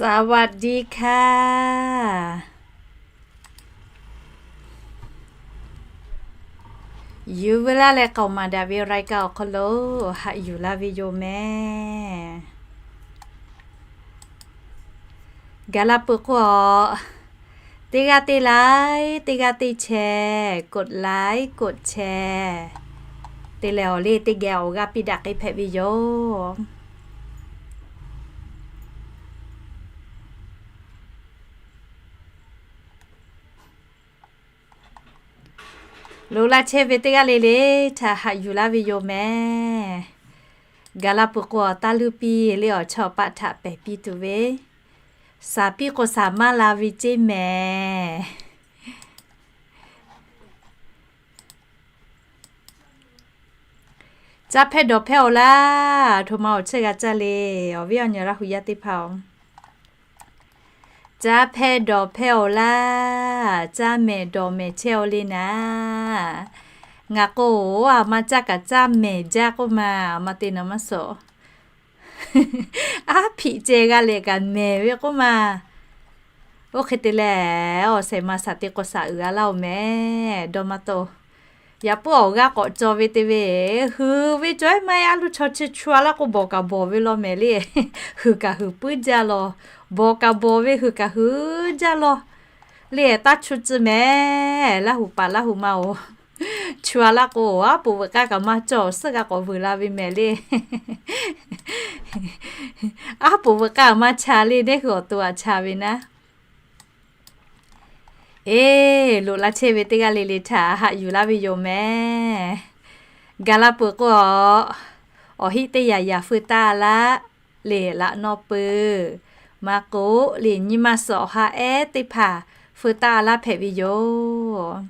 สวัสดีค่ะ Yuˬ veu laˇ leh k'aoˍ maˍ daꞈ ve รายการ awˬ hk'aw lo haꞈ yuˬ laˇ ve yoˬ mehˍ. Gaˬ la peuˬ k'o, teˇ g'aˇ teˇ like, teˇ g'aˇ teˇ share, กดไลค์ กดแชร์ te leh awˬ le teˇ geh awˬ g'aˇ piˇ daꞈ k'ai hpehꞈ ve yoˬ. Loꞈ la chehˇ ve teˇ g'aˇ le le htaꞈ haꞈ yuˬ laˇ ve yoˬ mehˍ. Gaˬ la peuˬ k'o, taˇ luˇ piˇ le awˬ chawˇ paˆ htaꞈ pehˬ piˇ tuˬ ve, saˍ piˇ k'o saˍ maˇ la ve ceˇ mehˍ. Caˇ hpehˇ dawˬ hpehˇ-oˬ laˇ. Htoꞈ ma awˬ chehˇ g'a caˇ le, awˬ viˉ awˬ nyi Laˇ hu yaˇ teˇ hpaˍ-oˬ. Caˇ hpehˇ dawˬ hpehˇ-oˬ laˇ. Caˇ mehˍ dawˬ mehˍ chehˇ-oˬ le naˍ. Ngaˬ k'o, a ma caˇ kaꞈ caˇ mehˍ jaˇ k'oˆ ma, a ma te naˍ maˇ suhˍ. Aˉ hpiꞈ ceh g'a leh kaꞈ mehˍ ve k'oˆ ma. Oˇ hk'e te leh, awˬ shehˍ ma shaˍ te k'o shaˍ uiˍ a laˇ-oˬ mehˍ, dawˇ maˇ taˇ-oˬ. Yaꞈ puiˉ awˬ g'aˇ k'awꞈ caw ve te ve, huiˍ ve cawˬ-eˬ maˇ-eˬ, a luˇ chaw chi chu a laˇ k'o bawˬ kaꞈ bawˬ ve law mehˍ le. Huiˍ kaꞈ huiˍ puiˉ jaˇ law, bawˬ kaꞈ bawˬ ve huiˍ kaꞈ huiˍ jaˇ law. Le taˇ chu tcuh mehˍ, Laˇ hu paˍ Laˇ hu ma-oˬ. Chu a laˇ k'o, aˉ poꞈ veuꞈ k'aˇ kaꞈ maˇ cawˬ, suhˉ g'a k'awꞈ vuiˬ la ve mehˍ le. Aˉ poꞈ veuꞈ k'aˇ maˇ cha le, neˇ hui awˬ to aꞈ cha ve naˉ. Eˬ, loꞈ la chehˇ ve teˇ g'aˇ le le htaꞈ haꞈ yuˬ laˇ ve yoˬ mehˍ. Gaˬ la peuˬ k'o, awˬ hiˆ teˇ yaꞈ yaꞈ feu taˆ laˇ le, laꞈ nawˇ peuˬ. Maˇ k'oˆ le, nyi ma suhˍ awˬ ha ehˉ teˇ hpaˍ feu taˆ laˇ hpehꞈ ve yoˬ.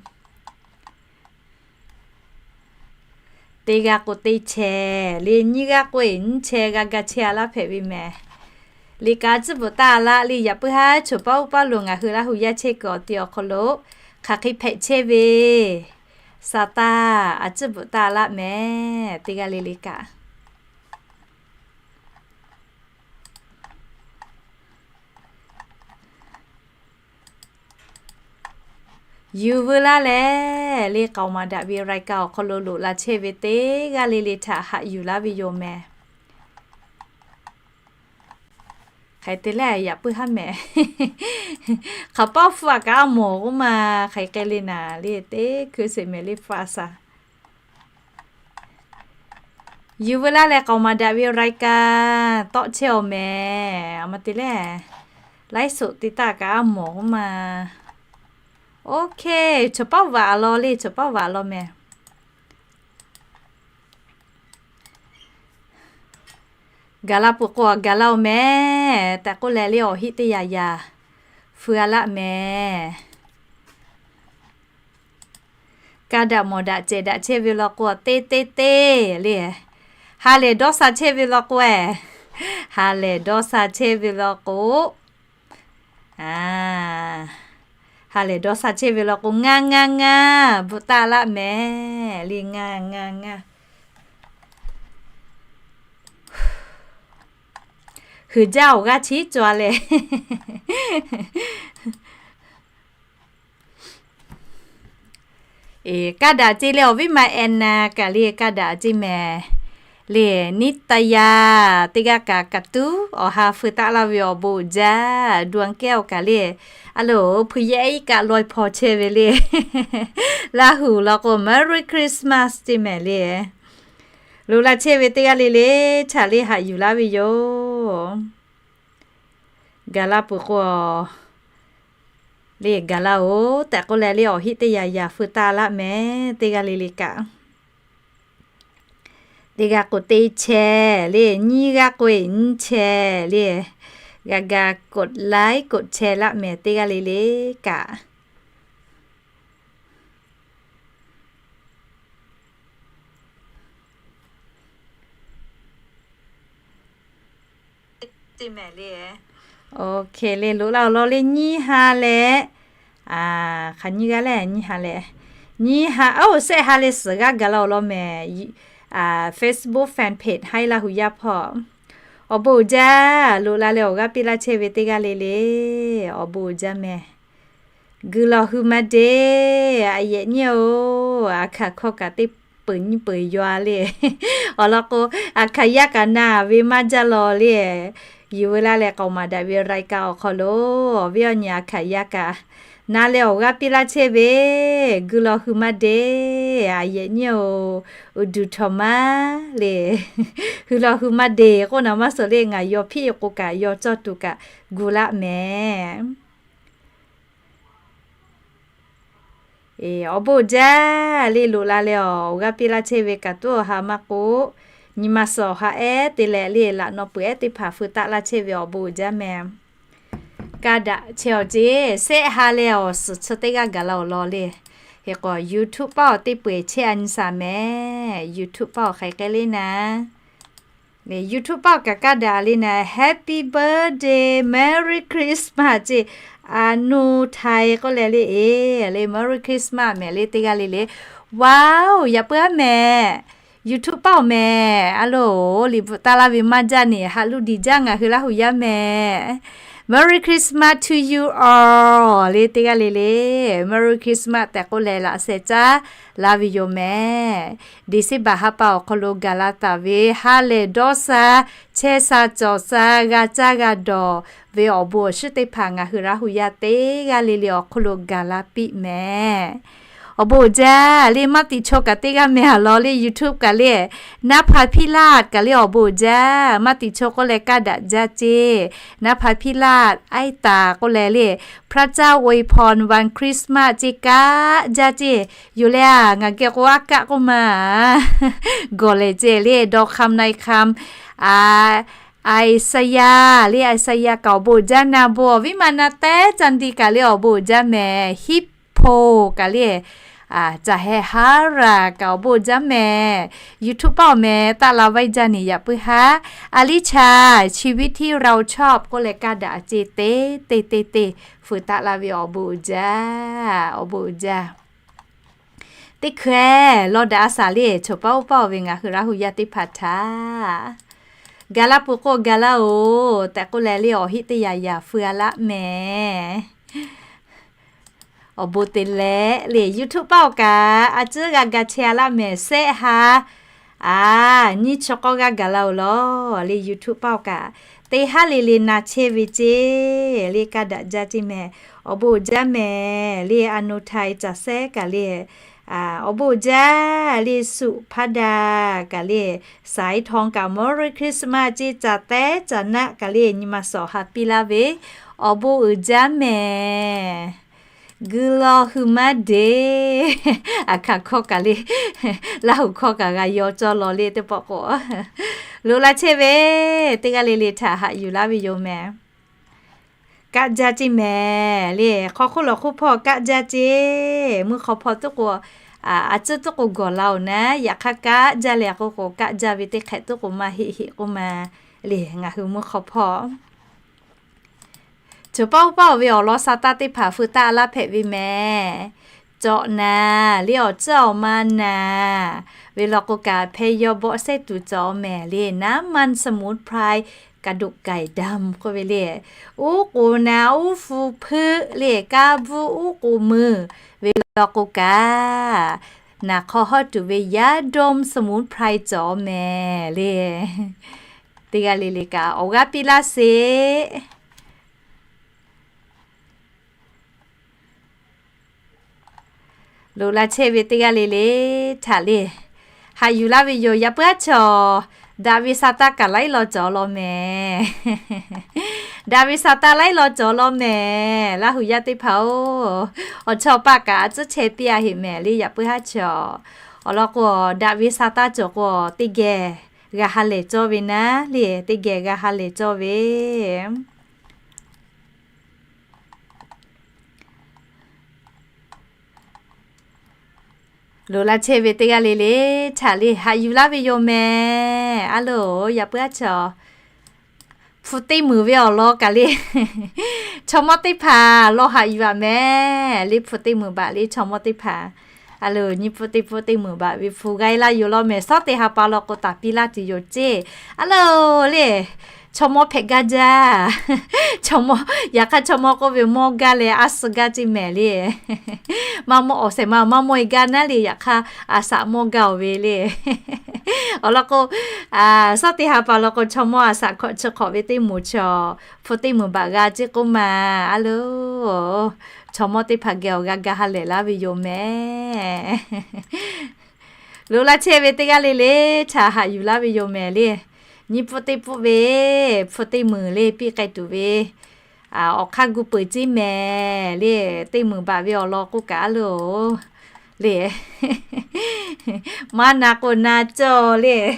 Teˇ g'aˇ k'o teˇ chehˇ le, nyiˇ g'aˇ k'o eˬ nyiˇ chehˇ g'a ga chehˇ a laˇ hpehꞈ ve mehˍ. Liꞈ kaꞈ a ciˉ bvuhꞈ taˆ laˇ le, yaꞈ puiˉ haˉ choˬ paˉ uˉ paˉ lo ngaˬ hui Laˇ hu yaˇ chehˇ kuiˬ awˬ ti awˬ hk'aw lo hk'aˬ hk'e hpehꞈ chehˇ ve, Saˍtanˍ a ciˉ bvuhꞈ taˆ laˇ mehˍ, teˇ g'aˇ le le kaꞈ. Yuˬ veu laˇ leh, le k'aoˍ maˍ daꞈ ve รายการ awˬ hk'aw lo loꞈ la chehˇ ve teˇ g'aˇ le le htaꞈ haꞈ yuˬ laˇ ve yoˬ mehˍ. Hk'aˬ hk'e te leh yaꞈ puiˉ haˉ mehˍ. Hk'aˬ paˇ fu aꞈ kaꞈ a mawˬ k'oˆ ma, hk'aˬ hk'e le naˍ le teˇ hkui sheˍ mehˍ le fu aꞈ shaˍ. Yuˬ veu laˇ leh k'aoˍ maˍ daꞈ ve รายการ tawˆ chehˇ-oˬ mehˍ. A ma te leh, ไลฟ์สด te taˇ kaꞈ a mawˬ k'oˆ ma. OK, chaw paˉ vaꞈ law le, chaw paˉ vaꞈ law mehˍ. Gaˬ la peuˬ k'o gaˬ la-oˬ mehˍ. Tehꞈ k'oˆ leh le awˬ hiˆ teˇ yaꞈ yaꞈ feu a laˆ mehˍ. Kaˇ daꞈ mawˬ daꞈ cehˬ daꞈ chehˇ ve law k'o, teˇ teˇ teˇ le. Ha lehˬ dawˇ sha chehˇ ve law k'o, ha lehˬ dawˇ sha chehˇ ve law k'o, ha lehˬ dawˇ sha chehˇ ve law k'o, ngaˇ ngaˇ ngaˇ bvuhꞈ taˆ laˆ mehˍ le, ngaˇ ngaˇ ngaˇ. Huiˍ jaˇ awˬ g'aˇ chi cawˬ a leh. Eˬ, kaˇ daꞈ ceˇ leh awˬ viˉ ma Anna kaꞈ le kaˇ daꞈ ceˇ mehˍ. Le, นิตยา teˇ g'aˇ kaꞈ kaꞈ tuˉ awˬ ha feu taˆ laˇ ve awˬ bon jaˇ. ดวงแก้ว kaꞈ le, a loˍ hpu yehˇ iˉ kaˆ laweh hpaw chehˇ ve le. Laˇ hu law k'o Merry Christmas ceˇ mehˍ le. Loꞈ la chehˇ ve teˇ g'aˇ le le htaꞈ le haꞈ yuˬ laˇ ve yoˬ. Gaˬ la peuˬ k'o, le gaˬ la-oˬ tehꞈ k'oˆ leh le awˬ hiˆ teˇ yaꞈ yaꞈ feu taˆ laˆ mehˍ, teˇ g'aˇ le le kaꞈ. Teˇ g'aˇ k'o teˇ chehˇ le, nyiˇ g'aˇ k'o eˬ nyiˇ chehˇ le. G'a ga กดไลค์ กดแชร์ laˆ mehˍ, teˇ g'aˇ le le kaꞈ. Teˇ mehˍ le. OK le, loꞈ la awˬ lawn le nyiˇ ha leh, hk'aˬ nyiˇ g'aˇ leh nyiˇ ha leh, nyiˇ ha, oˇ shehˆ ha leh suhˍ g'aˇ gaˬ la awˬ lawn mehˍ. Facebook fan page Haiˉ Laˇ hu yaˇ hpawˇ. Awˬ bon uiˍ jaˇ, loꞈ la leh awˬ g'aˇ piˇ laˇ chehˇ ve teˇ g'aˇ le le, awˬ bon uiˍ jaˇ meh. Gui law hui maˇ de, a yehꞈ nyiˇ-oˬ, a hkaˍ hkawˇ kaꞈ teˇ peuˬ nyiˇ peuˬ yaw-a le. Awˬ lawn k'o, a hkaˍ yaˇ kaꞈ na ve maˇ jaˇ law le. Yuˬ veu laˇ leh k'aoˍ maˍ daꞈ ve รายการ awˬ hk'aw lo, awˬ viˉ awˬ nyi a hkaˍ yaˇ kaꞈ na leh awˬ g'aˇ piˇ laˇ chehˇ ve, gui law hui maˇ de, a yehꞈ nyiˇ-oˬ, uˍ duˬ htawnˍ maˇ le. Hui law hui maˇ de k'oˆ naˍ maˇ suhˍ le, ngaˬ yaw hpiˆ k'o kaꞈ yaw cawˇ tuˬ kaꞈ gu laˆ meh. Awˬ bon uiˍ jaˇ le, loꞈ la leh awˬ g'aˇ piˇ laˇ chehˇ ve kaꞈ tuˉ awˬ ha maˇ k'oˆ, nyi ma suhˍ awˬ ha ehˉ te leh le laꞈ naw peuˬ ehˉ teˇ hpaˍ feu taˆ laˇ chehˇ ve awˬ bon uiˍ jaˇ meh. Ka daꞈ chehˇ-aw ceˇ, sehˆ ha leh awˬ suhˍ chi teˇ g'aˇ gaˬ la awˬ lawn le. Hk'e k'o YouTube paˆ awˬ teˇ peu-eˬ chehˇ a nyi saˍ meh. YouTube paˆ awˬ hk'aˬ hk'e le naˍ. YouTube paˆ kaꞈ ka daꞈ le naˍ, Happy birthday, Merry Christmas ceˇ. A nu htaiˍ k'oˆ leh le, e le Merry Christmas meh le teˇ g'aˇ le le. Wow, yaꞈ puiˉ aˉ meh. YouTube paˆ awˬ meh, a loˍ, liꞈ bvuhꞈ taˇ laˇ ve maˇ jaˇ neˬ, haꞈ luˇ diˬ jaˇ ngaˬ hui Laˇ huˍ yaˇ meh. Merry Christmas to you all le teˇ g'aˇ le le. Merry Christmas tehꞈ k'oˆ leh laꞈ sheh caˉ laˇ ve yoˬ meh. December ha pa awˬ hk'aw lo gaˬ la taˍ ve ha lehˬ dawˇ sha, chehˇ sha cawˬ sha, g'a caˇ g'a dawˬ ve awˬ bon awˬ shinˉ teˇ hpaˍ ngaˬ hui Laˇ huˍ yaˇ teˇ g'aˇ le le awˬ hk'aw lo gaˬ la piˇ meh. Awˬ bon uiˍ jaˇ le, maˇ tiꞈ chaw kaꞈ teˇ g'aˇ meh a law le YouTube kaꞈ le. Naˉ hpa hpiˇ laˇ kaꞈ le awˬ bon uiˍ jaˇ, maˇ tiꞈ chaw k'oˆ leh kaˇ daꞈ jaˇ ceˇ. Naˉ hpa hpiˇ laˇ, aiˉ taˍ k'oˆ leh le, พระเจ้าอวยพรวันคริสต์มาส ceˇ kaˆ jaˇ ceˇ. Yoˬ leh a, ngaˬ geh k'o aˉ kaˆ k'oˆ ma gawˬ lehˬ ceˇ le, dawˇ hk'am na-e hk'am, a, Isaiah le, Isaiah kaꞈ awˬ bon uiˍ jaˇ, na bon awˬ viˉ ma na tehˉ ca di kaꞈ le awˬ bon uiˍ jaˇ meh, hiˉ hpoˇ kaꞈ le, caˬ heh haˉ raˬ kaꞈ awˬ bon uiˍ jaˇ meh. YouTube paˆ awˬ meh taˆ la vaiˇ jaˇ neˬ yaꞈ puiˉ haˉ. A liˇ chaˬ ชีวิตที่เราชอบ k'oˆ leh kaˇ daꞈ ceˇ teˇ teˇ teˇ teˇ feu taˆ la ve awˬ bon uiˍ jaˇ, awˬ bon uiˍ jaˇ. Teˇ hkeh lawˇ daꞈ a shaˍ le, choˬ paˆ oˇ paˆ-oˬ ve ngaˬ hui Laˇ huˍ yaˇ teˇ hpaˍ htaꞈ gaˬ la peuˬ k'o gaˬ laˇ-oˬ tehꞈ k'oˆ leh le awˬ heˆ teˇ yaꞈ yaꞈ feu a laˆ meh. Awˬ bon te leh le YouTube paˆ awˬ kaꞈ a tcuhˉ g'a ga chehˇ a laˆ meh, sehˆ ha a nyiˇ chi k'awˇ g'aˇ gaˬ la-oˬ law le YouTube paˆ awˬ kaꞈ teˇ haˉ le le na chehˇ ve ceˇ le kaˇ daꞈ jaˇ ceˇ meh. Awˬ bon uiˍ jaˇ meh le, a nu htaiˍ caˬ sehˉ kaꞈ le, awˬ bon uiˍ jaˇ le, suꞈ hpaˇ daꞈ kaꞈ le, saiˉ htawnˍ kaꞈ Merry Christmas ceˇ, caˬ tehˉ caˬ naˆ kaꞈ le nyi ma suhˍ awˬ ha piˇ laˇ ve awˬ bon uiˍ jaˇ meh. Gui law hui maˇ de. A hkaˍ hkawˇ kaꞈ le, Laˇ huˍ hkawˇ kaꞈ g'a yaw cawˇ law le teˇ pawˆ k'o, loꞈ la chehˇ ve teˇ g'aˇ le le htaꞈ haꞈ yuˬ laˇ ve yoˬ meh. Kaˆ jaˇ ceˇ meh le, hk'aw hk'oˆ lawˬ hk'oˆ hpawˇ kaˆ jaˇ ceˇ. Mvuhˇ hk'aw hpawˇ tuˉ k'o, a tcuhˉ tuˉ k'o gawˬ la-oˬ naˉ, yaꞈ hk'aˇ kaˆ jaˇ leh k'oˆ k'o kaˆ jaˇ ve teˇ hk'ehꞈ tuˉ k'o maˇ heˆ heˆ k'oˆ ma le ngaˬ hui mvuhˇ hk'aw hpawˇ. Choˬ paˆ oˇ paˆ-oˬ ve awˬ lawn sa taˇ teˇ hpaˍ feu taˆ laˇ hpehꞈ ve meh. Cawꞈ naˍ le awˬ tcuhˉ awˬ ma naˍ ve law k'o kaꞈ hpeh yaw bawˆ sehˉ tuˬ cawˬ meh le, น้ำมันสมุนไพร กระดูกไก่ดำ k'oˆ ve le. Uˉ k'oˍ naˍ uˉ hpu hpeuˆ le, kaˇ bvuhˆ uˉ k'oˍ meuˬ ve law k'o kaꞈ, naˍ hk'aw hawˉ tuˬ ve ยาดมสมุนไพร cawˬ meh le. Teˇ g'aˇ le le kaꞈ awˬ g'aˇ piˇ laˇ sheˍ. Loꞈ la chehˇ ve teˇ g'aˇ le le htaꞈ le haꞈ yuˬ laˇ ve yoˬ. Yaꞈ puiˉ aˉ chaw, daꞈ ve sa taˇ kaꞈ laiˉ law cawˬ law meh. Daꞈ ve sa taˇ laiˉ law cawˬ law meh. Laˇ huˍ yaˇ teˇ hpaˍ-oˬ, awˬ chawˇ paˆ kaꞈ a tcuhˉ chehˇ piˇ a heꞈ meh le yaꞈ puiˉ aˉ chaw. Awˬ lawn k'o, daꞈ ve sa taˇ cawˬ k'o teˇ geh g'a ha lehˬ cawˇ ve naˉ le, teˇ geh g'a ha lehˬ cawˇ ve. Loꞈ la chehˇ ve teˇ g'aˇ le le htaꞈ le haꞈ yuˬ laˇ ve yoˬ meh. A loˍ, yaꞈ puiˉ aˉ chaw, hpu teˇ meunˍ ve awˬ lawn kaꞈ le, chaw mawˇ teˇ hpaˍ lawˇ haꞈ yuˬ aꞈ meh le, hpu teˇ meunˍ baꞈ le chaw mawˇ teˇ hpaˍ. A loˍ, nyi pfuhˇ teˇ pfuhˇ teˇ meunˍ baꞈ ve hpu g'aˇ laˇ yoˬ law meh. Shawˉ teꞈ ha pa law k'o taˍ piˇ laˇ tuˬ yoˬ ceˇ. A loˍ le, Chaw mawˇ hpehꞈ gaˇ jaˇ. Chaw mawˇ, yaꞈ hk'aˇ chaw mawˇ k'oˆ ve mawˇ gaˇ leh a suh gaˇ ceˇ mehˍ le. Maˇ mawˇ awˬ shehˍ ma maˇ mawˇ e gaˇ naˉ le, yaꞈ hk'aˇ a shaꞈ mawˇ gaˇ oˬ ve le. Awˬ lawn k'o, suhˉ teˇ ha pa law k'o chaw mawˇ a shaꞈ hkawꞈ chi hk'awꞈ ve teˇ moˍ chi, hpu teˇ meunˍ baꞈ g'a ceˇ k'oˆ ma. A loˬ, chaw mawˇ teˇ hpaˍ geh awˬ g'a ga ha lehˬ laˇ ve yoˬ mehˍ. Loꞈ la chehˇ ve teˇ g'aˇ le le htaꞈ haꞈ yuˬ laˇ ve yoˬ mehˍ le. Nyiˇ pfuhˆ teˇ pfuhˆ ve, hpu teˇ meunˍ le piˇ k'ai tuˬ ve, awˬ hk'aˇ gu peuˬ ceˇ mehˍ le. Teˇ meunˍ baꞈ ve awˬ lawn k'oˆ kaꞈ a loˬ le. Maˇ na k'o na cawˇ le.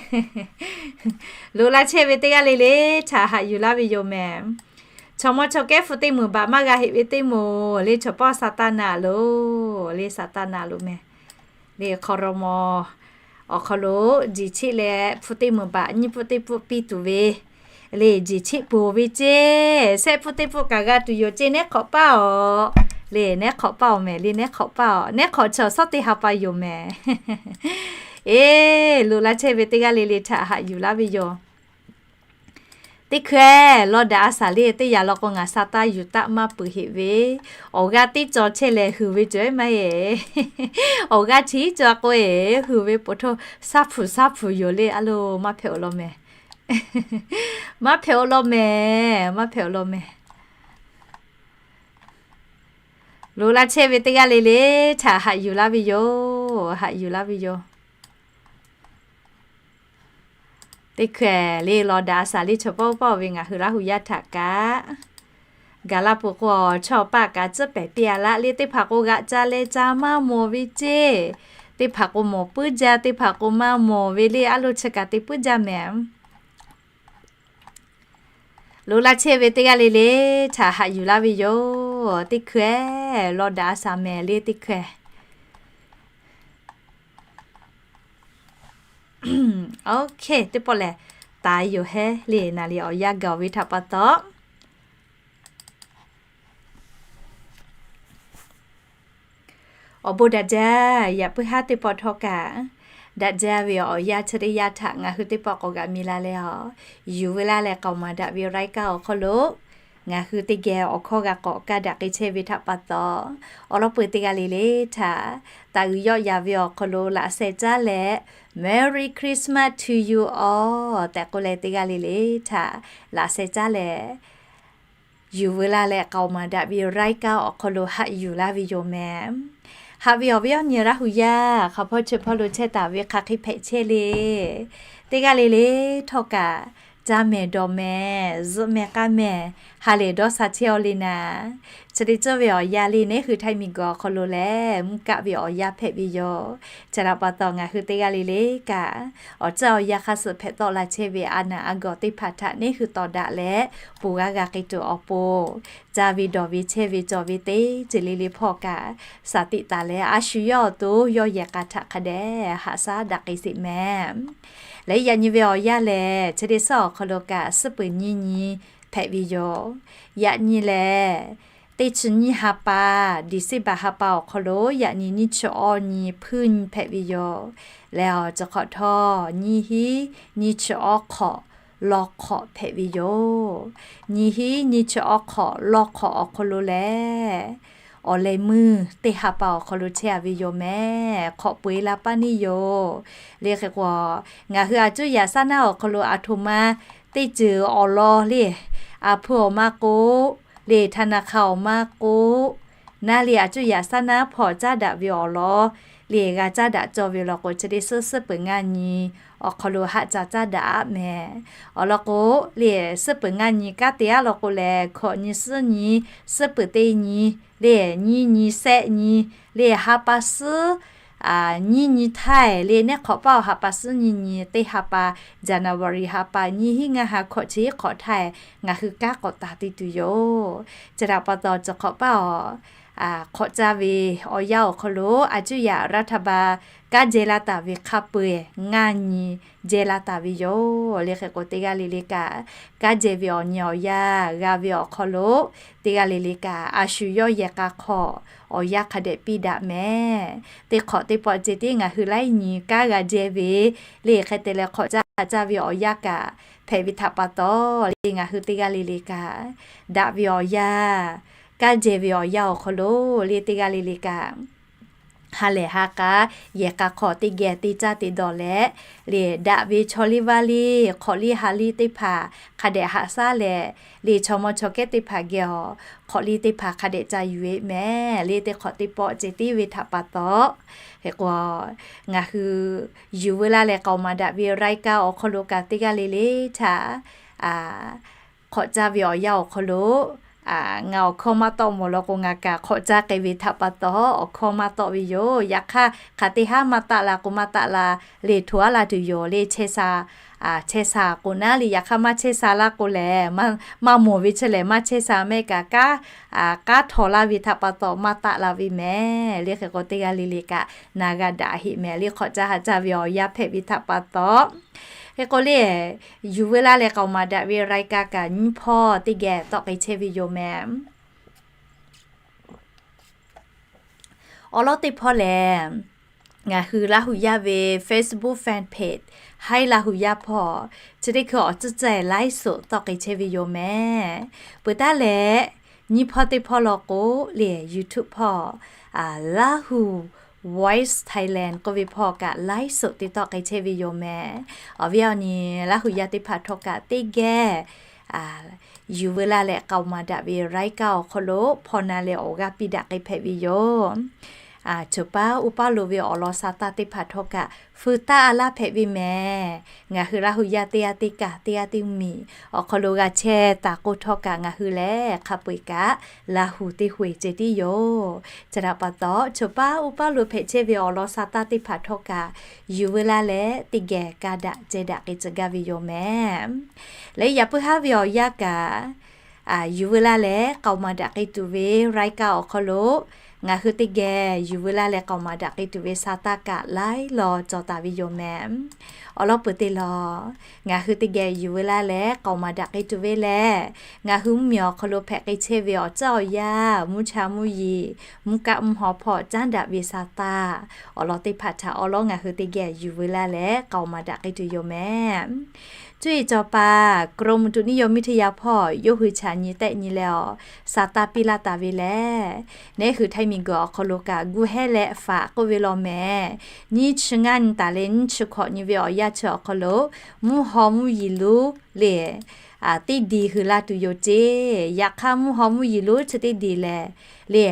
Loꞈ la chehˇ ve teˇ g'aˇ le le htaꞈ haꞈ yuˬ laˇ ve yoˬ mehˍ. Chaw mawˇ chaw kehˉ hpu teˇ meunˍ baꞈ maˇ g'a heꞈ ve teˇ moˍ le, chaw pawˆ Saˍtanˍ loˬ le, Saˍtanˍ loˬ mehˍ. Le hk'aw raw mawˬ awˬ hk'aw lo jeˬ cheˆ leh hpu teˇ meunˍ baꞈ nyiˇ pfuhˆ teˇ pfuhˆ piˇ tuˬ ve le, jeˬ cheˆ peuˬ ve ceˇ. Shehˆ pfuhˆ teˇ pfuhˆ kaꞈ g'a tuˬ yoˬ ceˇ. Nehˉ hk'awꞈ paˇ aˬ le, nehˉ hk'awꞈ paˇ aˬ mehˍ le, nehˉ hk'awꞈ paˇ aˬ. Nehˉ hk'awꞈ chaw suhˉ teˇ ha pa yoˬ mehˍ. Eˬ, loꞈ la chehˇ ve teˇ g'aˇ le le htaꞈ haꞈ yuˬ laˇ ve yoˬ. Teˇ hkui-eˬ, law daꞈ a shaˍ le teˇ yanˇ law k'o ngaˬ Saˍtanˍ yuˬ taˆ maˇ peuˬ heꞈ ve, awˬ g'aˇ teˇ caw chehˇ leh huiˍ ve cawˬ maˇ heˆ. Awˬ g'aˇ chi caw k'o eˬ huiˍ ve poˬ htoˇ shaˉ hpuˍ shaˉ hpuˍ yoˬ le. A loˬ, maˇ hpehꞈ awˬ lawn mehˍ. Maˇ hpehꞈ awˬ lawn mehˍ, maˇ hpehꞈ awˬ lawn mehˍ. Loꞈ la chehˇ ve teˇ g'aˇ le le htaꞈ haꞈ yuˬ laˇ ve yoˬ, haꞈ yuˬ laˇ ve yoˬ. Teˇ hkui-eˬ le law daꞈ a shaˍ le chaw pawˆ pawˆ ve ngaˬ hui Laˇ hu yaˇ htaꞈ kaꞈ gaˬ la peuˬ k'o, chaw paˆ kaꞈ tcuhˉ pehˍ piˇ a laˇ le. Teˇ hpaˍ k'o g'aꞈ ca leh ca maˇ mawˬ ve ceˇ. Teˇ hpaˍ k'o mawˬ puiˉ jaˇ, teˇ hpaˍ k'o maˇ mawˬ ve le. A loˬ, chi kaꞈ te puiˉ jaˇ mehˍ. Loꞈ la chehˇ ve teˇ g'aˇ le le htaꞈ haꞈ yuˬ laˇ ve yoˬ. Teˇ hkui-eˬ, law daꞈ a shaˍ mehˍ le teˇ hkui-eˬ. Oˇ hk'e teˇ pawˆ lehˬ, taˍ yoˬ hehˉ le. Naˍ liˍ awˬ yanˇ gaˬ ve htaꞈ pa taw, awˬ bon daꞈ jaˇ. Yaꞈ puiˉ haˉ teˇ pawˆ htawˇ kaꞈ, daꞈ jaˇ ve awˬ yanˇ chi teˇ yanˇ htaꞈ ngaˬ hui teˇ pawˆ k'awꞈ g'a mi la leh a, yuˬ veu laˇ leh k'aoˍ maˍ daꞈ ve รายการ awˬ hk'aw lo ngaˬ hui teˇ geh awˬ hkawˇ g'a k'awꞈ kaˇ daꞈ k'ai chehˇ ve htaꞈ pa taw, awˬ lawn peuˬ teˇ g'aˇ le le htaꞈ taˍ uiˍ yawˆ yaˍ ve awˬ hk'aw lo laꞈ sheh caˉ leh, Merry Christmas to you all tehꞈ k'oˆ leh teˇ g'aˇ le le htaꞈ laꞈ sheh caˉ leh, yuˬ veu laˇ leh k'aoˍ maˍ daꞈ ve รายการ awˬ hk'aw lo haꞈ yuˬ laˇ ve yoˬ mehˍ. Haꞈ ve awˬ viˉ awˬ nyi Laˇ hu yaˇ, hk'aˬ hpawˇ chi hpawˇ lo chehˇ taˍ ve hk'aˬ hk'e hpehꞈ chehˇ le. Teˇ g'aˇ le le htawˇ kaꞈ, caˇ mehˍ dawˬ mehˍ, zuhꞈ mehˍ k'aˇ mehˍ, ha lehˬ dawˇ sha chehˇ aw le naˍ. Chi te cawˇ ve awˬ yanˇ le, neˉ hui Htaiˇ miˬguiˬ awˬ hk'aw lo lehˬ mvuhˇ kaˆ ve awˬ yanˇ hpehꞈ ve yoˬ. Chi htaꞈ pa taw ngaˬ hui teˇ g'aˇ le le kaꞈ, awˬ ceuˬ awˬ yanˇ hk'a suh hpehꞈ tawˆ la chehˇ ve a naˍ a gawˬ teˇ hpaˍ htaꞈ neˉ hui tawˍ daꞈ leh, ponˬ g'a g'a k'ai tuˬ awˬ pon, caˇ ve dawˬ ve chehˇ ve cawˬ ve teˇ ceuˬ le le hpawˇ kaꞈ, shaˍ tiꞈ taˍ leh a shu yawˇ awˬ to yawˇ yehˬ k'a htaꞈ hk'a dehꞈ haꞈ shaˉ daꞈ k'ai sheˍ mehˍ. Leh yaꞈ nyi ve awˬ yanˇ lehˬ, chi teˇ suhˉ awˬ hk'aw lo kaꞈ suhˉ peuˬ nyiˇ nyi hpehꞈ ve yoˬ. Yaꞈ nyi lehˬ, teˇ chi nyiˇ ha pa, December ha pa awˬ hk'aw lo yaꞈ nyi nyiˇ chi awˇ nyi hpuiˇ nyi hpehꞈ ve yoˬ. Leh awˬ ceuˬ hk'awꞈ htawˇ, nyiˇ hinˉ nyiˇ chi awˇ hk'awꞈ law hk'awꞈ hpehꞈ ve yoˬ. Nyiˇ hinˉ nyiˇ chi awˇ hk'awꞈ law hk'awꞈ awˬ hk'aw lo lehˬ, awˬ lehˬ meuˇ teˇ ha pa awˬ hk'aw lo chehˇ a ve yoˬ mehˍ. Hk'awꞈ peu eˬ la paˇ neˇ yoˬ. Le hk'e k'o, ngaˬ hui a cuˇ yaꞈ shaˉ naˉ awˬ hk'aw lo a htoꞈ ma teˇ ceuˬ awˬ lawn le, a hpu awˬ ma k'o, le ธนาคาร awˬ ma k'o, naˉ le a cuˇ yaꞈ shaˉ naˉ hpawˇ caˉ daꞈ ve awˬ lawn le g'a caˉ daꞈ cawˇ ve law k'o, chi teˇ suhˉ suhˉ peuˬ ngaˇ nyi awˬ hk'aw lo haꞈ ca caˉ daꞈ aˆ mehˍ. Awˬ lawn k'o, le suhˉ peuˬ ngaˇ nyi kanˉ te aˉ law k'o lehˬ, hkawꞈ nyi suhˉ nyi, suhˉ peuˬ teˇ nyi, le nyiˇ nyi shehˆ nyi, le ha pa suhˉ nyiˇ nyi htaiˇ le neˉ hk'awꞈ paˇ awˬ ha pa suhˉ nyiˇ nyi teˇ ha pa, January ha pa nyiˇ hinˉ ngaˇ ha hkawꞈ chi hk'awꞈ htaiˇ ngaˬ hui kanˉ k'awꞈ taˍ te tuˬ yoˬ. Chi htaꞈ pa taw, cawˬ hk'awꞈ paˇ awˬ hk'awꞈ caˇ ve awˬ yanˇ awˬ hk'aw lo a cuˇ yaꞈ รัฐบาล kanˉ jehˇ laˇ taˍ ve hk'a peu-eˬ ngaˇ nyi jehˇ laˇ taˍ ve yoˬ. Le hk'e k'o, teˇ g'aˇ le le kaꞈ kanˉ jehˇ ve awˬ nyi awˬ yanˇ g'a ve awˬ hk'aw lo, teˇ g'aˇ le le kaꞈ a shu yawˇ yehˬ k'a hk'aw awˬ yanˇ hk'a dehꞈ piˇ daꞈ mehˍ. Teˇ hk'awꞈ teˇ pawˆ ceh tiˉ ngaˬ hui laiˉ nyi kanˉ g'a jehˇ ve, le hk'e te leh hk'awꞈ caˇ ha caˇ ve awˬ yanˇ kaꞈ hpehꞈ ve htaꞈ pa taw, le ngaˬ hui teˇ g'aˇ le le kaꞈ daꞈ ve awˬ yanˇ, kanˉ jehˇ ve awˬ yanˇ awˬ hk'aw lo, le teˇ g'aˇ le le kaꞈ ha lehˬ ha k'a, yehˬ k'a hk'aw teˇ geh te caˇ te dawˬ leh, le daꞈ ve chaw liˇ vaˇ liˇ hk'awꞈ liˇ ha liˇ teˇ hpaˍ hk'a dehꞈ haꞈ shaˉ leh, le chaw mawˇ chaw kehˉ teˇ hpaˍ geh awˬ hk'awꞈ liˇ teˇ hpaˍ hk'a dehꞈ ca yuˬ-e mehˍ. Le teˇ hk'awꞈ teˇ pawˆ ceh tiˉ ve htaꞈ pa taw, hk'e k'o, ngaˬ hui yuˬ veu laˇ leh k'aoˍ maˍ daꞈ ve รายการ awˬ hk'aw lo kaꞈ teˇ g'aˇ le le htaꞈ hk'awꞈ caˇ ve awˬ yanˇ awˬ hk'aw lo, ngaˬ awˬ hkawˇ maˇ tawˆ mawˬ law k'o, ngaˬ kaꞈ hk'awꞈ caˇ k'ai ve htaꞈ pa taw awˬ hkawˇ maˇ tawˆ ve yoˬ. Yaꞈ hk'aˇ, hk'aˬ te haˉ maˇ taˆ la k'o maˇ taˆ la, le htoꞈ aˉ la tuˬ yoˬ. Le chehˇ sha, chehˇ sha k'o naˉ le, yaꞈ hk'aˇ maˇ chehˇ sha laˇ k'o lehˬ, maˇ mawˬ ve chi lehˬ maˇ chehˇ sha mehˆ kaꞈ, kanˉ htawnˍ laˇ ve htaꞈ pa taw maˇ taˆ la ve mehˍ. Le hk'e k'o, teˇ g'aˇ le le kaꞈ na g'a daꞈ heˆ mehˍ. Le hk'awꞈ caˇ ha caˇ ve awˬ yanˇ hpehꞈ ve htaꞈ pa taw, hk'e k'o le, yuˬ veu laˇ leh k'aoˍ maˍ daꞈ ve รายการ kaꞈ nyiˇ hpawˇ teˇ geh tawˆ k'ai chehˇ ve yoˬ mehˍ. Awˬ lawn teˇ hpawˇ lehˬ, ngaˬ hui Laˇ hu yaˇ ve Facebook fan page Haiˉ Laˇ hu yaˇ hpawˇ chi teˇ hkui awˬ tcuhˉ tcuhˉ ไลฟ์สด tawˆ k'ai chehˇ ve yoˬ mehˍ. Peuˬ taˉ leh, nyiˇ hpawˇ teˇ hpawˇ law k'o, le YouTube hpawˇ Laˇ hu Voice Thailand k'oˆ ve hpawˇ kaꞈ ไลฟ์สด te tawˆ k'ai chehˇ ve yoˬ mehˍ. Awˬ viˉ awˬ nyi Laˇ hu yaˇ teˇ hpaˍ htawˇ kaꞈ teˇ geh yuˬ veu laˇ leh k'aoˍ maˍ daꞈ ve รายการ awˬ hk'aw lo hpaw na leh awˬ g'aˇ piˇ daꞈ k'ai hpehꞈ ve yoˬ. Choˬ paˉ uˉ paˉ lo ve awˬ lawn sa taˇ teˇ hpaˍ htawˇ kaꞈ feu taˇ a laˇ hpehꞈ ve mehˍ. Ngaˬ hui Laˇ hu yaˇ teˇ g'aˇ teˇ kaꞈ teˇ g'aˇ teˇ miˬ awˬ hk'aw lo g'a chehˇ taˍ k'o htawˇ kaꞈ ngaˬ hui lehˬ hk'a peu-eˬ kaꞈ Laˇ hu teˇ hui ceh tiˉ yoˬ. Chi htaꞈ pa taw, choˬ paˉ uˉ paˉ lo hpehꞈ chehˇ ve awˬ lawn sa taˇ teˇ hpaˍ htawˇ kaꞈ yuˬ veu laˇ leh teˇ geh ka daꞈ ceh daꞈ k'ai tcuh gaˇ ve yoˬ mehˍ. Leh yaꞈ puiˉ haˉ ve awˬ yanˇ kaꞈ, yuˬ veu laˇ leh k'aoˍ maˍ daꞈ k'ai tuˬ ve รายการ awˬ hk'aw lo ngaˬ hui teˇ geh yuˬ veu laˇ leh k'aoˍ maˍ daꞈ k'ai tuˬ ve sa taˇ kaꞈ laiˉ law cawˬ taˍ ve yoˬ mehˍ. Awˬ lawn peuˬ teˇ law, ngaˬ hui teˇ geh yuˬ veu laˇ leh k'aoˍ maˍ daꞈ k'ai tuˬ ve lehˬ, ngaˬ hui mvuhˇmiˬ awˬ hk'aw lo hpehꞈ k'ai chehˇ ve awˬ tcuhˉ awˬ yanˇ, mvuhˇ cha mvuhˇ yeˬ, mvuhˇ kaˆ mvuhˇ haw hpawˇ caˉ daꞈ ve sa taˇ, awˬ lawn teˇ hpaˍ htaꞈ awˬ lawn ngaˬ hui teˇ geh yuˬ veu laˇ leh k'aoˍ maˍ daꞈ k'ai tuˬ yoˬ mehˍ. Cuˇ yiˍ cawˬ paˍ กรมอุตุนิยมวิทยา hpawˇ yawˇ hui chaꞈ nyi tehˆ nyi leh awˬ sa taˇ piˇ laˇ taˍ ve lehˬ, neˉ hui Htaiˍ miˬguiˬ awˬ hk'aw lo kaꞈ gu hehˇ leh faꞈ k'oˆ ve law mehˍ. Nyiˇ chi ngaˇ nyi taˍ leh nyiˇ chi hkawꞈ nyi ve awˬ yanˇ chi awˬ hk'aw lo mvuhˇ haw mvuhˇ yeˬ lonˉ le teˇ diˬ hui la tuˬ yoˬ ceˇ. Yaꞈ hk'aˇ, mvuhˇ haw mvuhˇ yeˬ lonˉ chi teˇ diˬ lehˬ le,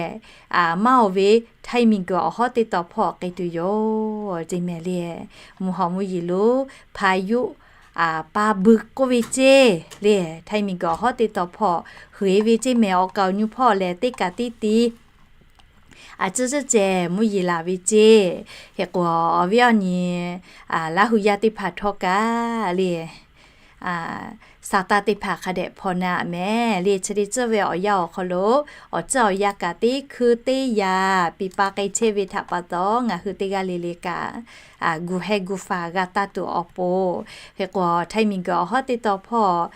maˇ oˬ ve Htaiˍ miˬguiˬ awˬ hawˉ teˇ taw hpawˇ k'ai tuˬ yoˬ ceˇ mehˍ le. Mvuhˇ haw mvuhˇ yeˬ lonˉ พายุ ปลาบึก k'oˆ ve ceˇ le, Htaiˍ miˬguiˬ awˬ hawˉ teˇ taw hpawˇ hui-e ve ceˇ mehˍ. Awˬ kaˍ awˬ nyu hpawˇ lehˬ teˇ kaꞈ teˇ ti a ciˉ ciˉ ceh mvuhˇ yeˬ laˬ ve ceˇ. Hk'e k'o, awˬ viˉ awˬ nyi Laˇ hu yaˇ teˇ hpaˍ htawˇ kaꞈ le, sa taˇ teˇ hpaˍ hk'a dehꞈ hpaw na mehˍ le. Chi te tcuhˇ ve awˬ yanˇ awˬ hk'aw lo awˬ tcuhˉ awˬ yanˇ kaꞈ teˇ hkui teˇ yaꞈ piˇ pa k'ai chehˇ ve htaꞈ pa taw, ngaˬ hui teˇ g'aˇ le le kaꞈ gu hehˇ gu faˍ g'a taˇ tuˬ awˬ pon, hk'e k'o, Htaiˍ miˬguiˬ awˬ hawˉ teˇ taw hpawˇ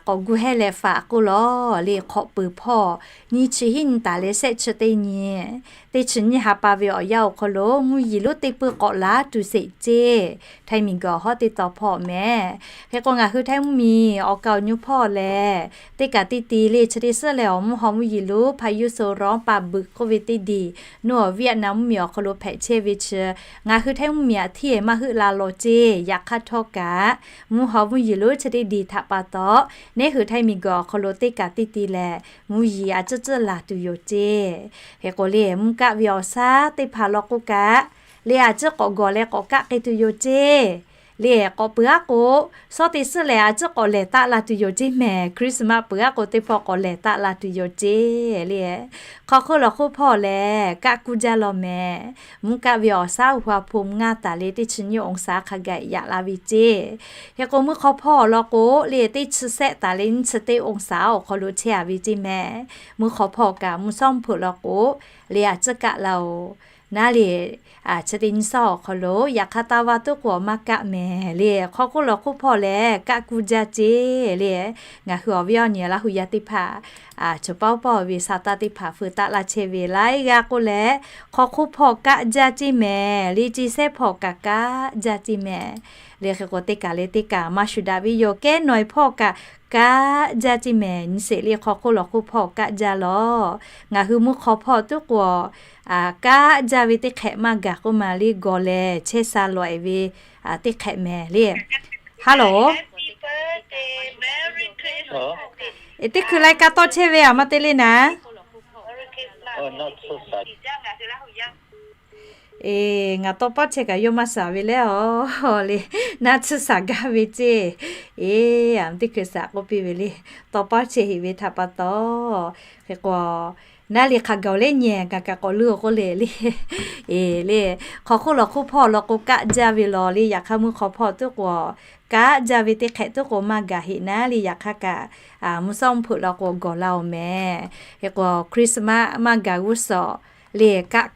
k'awꞈ gu hehˇ leh faꞈ k'oˆ law le. Hk'awꞈ peuˬ hpawˇ nyiˇ chi hiˉ nyi taˍ leh shehˆ chi teˇ nyi, teˇ chi nyiˇ ha pa ve awˬ yanˇ awˬ hk'aw lo mvuhˇ yeˬ lonˉ teˇ peuˇ k'awꞈ laˬ tuˬ sheˍ ceˇ. Htaiˍ miˬguiˬ awˬ hawˉ teˇ taw hpawˇ mehˍ. Hk'e k'o, ngaˬ hui Htaiˍ mvuhˇmiˬ awˬ kaˍ awˬ nyu hpawˇ lehˬ, teˇ kaꞈ teˇ ti le chi te suhˉ leh awˬ mvuhˇ haw mvuhˇ yeˬ lonˉ พายุโซนร้อนปลาบึก k'oˆ ve teˇ diˬ, nuˇ awˬ Vietnam mvuhˇmiˬ awˬ hk'aw lo hpehꞈ chehˇ ve chi, ngaˬ hui Htaiˍ mvuhˇmiˬ aꞈ htiˇ maˇ heuˆ la law ceˇ. Yaꞈ hk'aˇ htawˇ kaꞈ, mvuhˇ haw mvuhˇ yeˬ lonˉ chi teˇ diˬ htaꞈ pa taw, neˉ hui Htaiˍ miˬguiˬ awˬ hk'aw lo teˇ kaꞈ teˇ ti lehˬ mvuhˇ yeˬ a ciˉ ciˉ laˬ tuˬ yoˬ ceˇ. Hk'e k'o le, mvuhˇ kaˆ ve awˬ shaˉ teˇ hpaˍ law k'oˆ kaꞈ le, a ciˉ k'awꞈ gawˬ leh k'awꞈ kaˆ k'ai tuˬ yoˬ ceˇ. le k'awꞈ peuˬ aˉ k'o, shawˉ teˇ suhˉ lehˬ a ciˉ k'awꞈ lehˬ taˆ la tuˬ yoˬ ceˇ mehˍ. Christmas peuˬ aˉ k'o teˇ pawˆ k'awꞈ lehˬ taˆ la tuˬ yoˬ ceˇ le. Hk'aw hk'oˆ lawˬ hk'oˆ hpawˇ lehˬ kaˆ kuˇ jaˇ law mehˍ. Mvuhˇ kaˆ ve awˬ shaˉ awˬ hu a hpu ngaˇ taˍ le teˇ chi nyiˇ องศา hk'a gaˬ yaꞈ la ve ceˇ. Hk'e k'o mvuhˇ hk'aw hpawˇ lawˬ k'o le teˇ chi sehˆ taˍ le nyiˇ chi teˇ องศา awˬ hk'aw lo chehˇ a ve ceˇ mehˍ. Mvuhˇ hk'aw hpawˇ kaꞈ mvuhˇ shawˉ mvuhˇ hpeuꞈ lawˬ k'o le a ciˉ kaˆ la oˬ. Naˉ le chi teˇ nyiˇ shawˉ awˬ hk'aw lo yaꞈ hk'aˇ taˇ vaˇ tuˉ k'o maˇ kaˆ mehˍ le. Hk'aw hk'oˆ lawˬ hk'oˆ hpawˇ lehˬ kaˆ kuˇ jaˇ ceˇ le. Ngaˬ hui awˬ viˉ awˬ nyi Laˇ hu yaˇ teˇ hpaˍ, choˬ paoˉ paoˉ ve sa taˇ teˇ hpaˍ feu taˆ laˇ chehˇ ve laiˉ g'aˇ k'oˆ leh, hk'aw hk'oˆ hpawˇ kaˆ jaˇ ceˇ mehˍ. Le ce sehˉ hpawˇ kaꞈ kaˆ jaˇ ceˇ mehˍ. Le hk'e k'o teˇ kaˬ le teˇ kaˬ maˇ shuˍ daꞈ ve yoˬ. Kehˉ nawˬ e hpawˇ kaꞈ kaˆ jaˇ ceˇ mehˍ. Nyi sheˍ le hk'aw hk'oˆ lawˬ hk'oˆ hpawˇ kaˆ jaˇ lawˬ. Ngaˬ hui mvuhˇ hk'aw hpawˇ tuˉ k'o kaˆ jaˇ ve teˇ hk'ehꞈ maˇ gaˬ k'oˆ ma le gawˬ lehˬ chehˇ sha lawˬ e ve teˇ hk'ehꞈ mehˍ le. Hello, teˇ hkui lai ka tawˇ chehˇ ve a ma te le naˉ. Eˬ, ngaˬ tawˇ paˉ chehˇ kaꞈ yawˇ maˇ shaˍ ve leh a le, naˆ tsuhˇ shaˍ gaˇ ve ceˇ. Eˬ, a teˇ hkui shaˍ k'oˆ piˇ ve le, tawˇ paˉ chehˇ heꞈ ve htaꞈ pa taw, hk'e k'o naˉ le hk'a gaˬ leh nyi ngaˬ kaꞈ k'awꞈ leuˉ k'oˆ le le. Eˬ le, hk'aw hk'oˆ lawˬ hk'oˆ hpawˇ lawˬ k'o kaˆ jaˇ ve lawˬ le. Yaꞈ hk'aˇ mvuhˇ hk'aw hpawˇ tuˉ k'o kaˆ jaˇ ve teˇ hk'ehꞈ tuˉ k'o maˇ gaˬ heꞈ naˉ le. Yaꞈ hk'aˇ kaꞈ mvuhˇ shawˉ mvuhˇ hpeuꞈ lawˬ k'o gawˬ la oˬ mehˍ. Hk'e k'o Christmas maˇ gaˬ g'uˇ suhˍ le kaˆ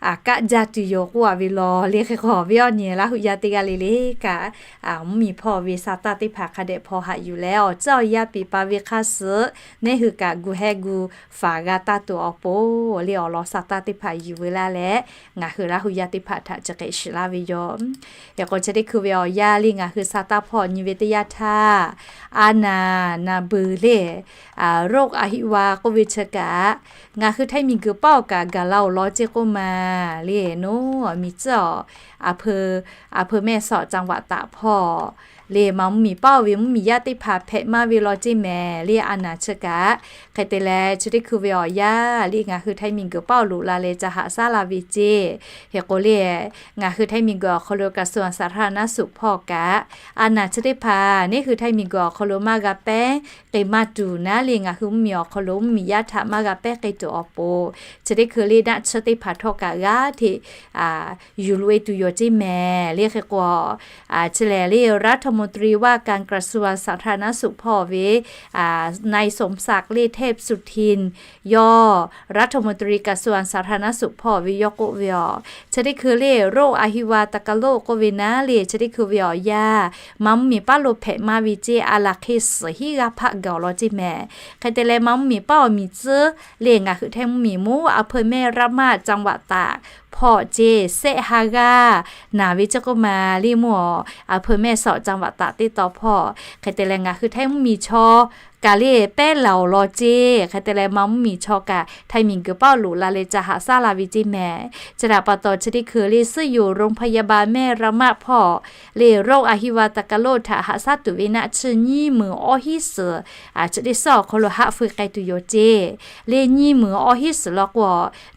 kaˆ jaˇ tuˬ yoˬ k'oˆ a ve lawˬ le. Hk'e k'o viˉ awˬ nyi Laˇ hu yaˇ teˇ g'aˇ le le kaꞈ, mvuhˇ miˬ hpawˇ ve sa taˇ teˇ hpaˍ hk'a dehꞈ hpaw haꞈ yuˬ leh awˬ ceuˬ awˬ yaˇ piˍ pa ve hk'aˇ suh, neˇ hui kaꞈ gu heh gu faˍ g'a taˇ tuˬ awˬ pon le awˬ lawn sa taˇ teˇ hpaˍ yuˬ veu laˇ leh, ngaˬ hui Laˇ hu yaˇ teˇ hpaˍ htaꞈ chi hk'e shiˍ laˇ ve yoˬ. Hk'e k'o chi teˇ hkui ve awˬ yaˇ le ngaˬ hui sa taˇ hpawˇ nyi ve teˇ yanˇ htaˇ, a naˍ naˍ beuˬ le โรคอะหิวา k'oˆ ve chi kaꞈ, ngaˬ hui Htaiˇ miˬguiˬ paˆ awˬ kaꞈ gaˬ la oˬ law ceˇ k'oˆ ma le. Noˉ miˬ tcuhˉ awˬ, a hpeu mehˇ sawꞈ จังหวัดตาก hpawˇ le ma mvuhˇ miˬ paˆ oˬ ve mvuhˇ miˬ yaˇ teˇ hpaˍ hpehꞈ maˇ ve law ceˇ mehˍ le. A naˍ chi kaꞈ hk'e te leh chi teˇ hkui ve awˬ yaˇ le ngaˬ hui Htaiˇ miˬguiˬ paˆ awˬ loꞈ la leh ca haꞈ shaˉ la ve ceˇ. Hk'e k'o le ngaˬ hui Htaiˇ miˬguiˬ awˬ hk'aw lo กระทรวงสาธารณสุข hpawˇ kaꞈ, a naˍ chi teˇ hpaˍ neˇ hui Htaiˇ miˬguiˬ awˬ hk'aw lo maˇ g'a pehˉ k'e maˇ tuˬ naˉ le ngaˬ hui mvuhˇ miˬ awˬ hk'aw lo mvuhˇ miˬ yaˇ htaꞈ maˇ g'a pehˉ k'e tuˬ awˬ pon, chi teˇ hkui le naˆ tsuhˇ teˇ hpaˍ htawˇ kaꞈ g'aˇ hteꞈ yuˬ loꞈ e tuˬ yoˬ ceˇ mehˍ le. Hk'e k'o chi lehˬ le รัฐมนตรีว่าการกระทรวงสาธารณสุข hpawˇ ve นายสมศักดิ์ le เทพสุทิน yawˇ รัฐมนตรีกระทรวงสาธารณสุข hpawˇ ve yawˇ k'oˆ ve aˬ, chi teˇ hkui le โรคอะหิวาตากาโรค k'oˆ ve naˉ le chi teˇ hkui ve awˬ yaˇ ma mvuhˇ miˬ paˉ lo hpehꞈ maˇ ve ceˇ. A laˬ hk'e suhˍ hiˉ g'aˇ hpaˆ gaˬ awˬ lawn ceˇ mehˍ. Hk'e te leh ma mvuhˇ miˬ paˉ awˬ miˬ tcuhˉ le ngaˬ hui Htaiˇ mvuhˇ miˬ moˉ a hpeu mehˇ รัฐมนตรี จังหวัดตาก hpawˇ ceˇ sehˆ ha g'aˇ naˍ ve ceˇ k'oˆ ma le moˉ awˬ a hpeu mehˇ sawꞈ จังหวัดตาก teˇ taw hpawˇ. Hk'e te leh ngaˬ hui Htaiˇ mvuhˇ miˬ chaw kaꞈ le pehˉ laˬ awˬ lawn ceˇ. Hk'e te leh ma mvuhˇ miˬ chaw kaꞈ Htaiˇ miˬguiˬ paˆ awˬ loꞈ la leh ca haꞈ shaˉ la ve ceˇ mehˍ. Chi htaꞈ pa taw chi teˇ hkui le ซึ่งอยู่โรงพยาบาลแม่ระมาด hpawˇ le โรคอะหิวาตากาโรค htaꞈ haꞈ shaˉ tuˬ ve naˆ tsuhˇ nyiˇ meunˍ awˇ hiˉ suhˍ chi teˇ suhˉ awˬ hk'aw lo haˆ feu k'ai tuˬ yoˬ ceˇ. Le nyiˇ meunˍ awˇ hiˉ suhˍ law k'o,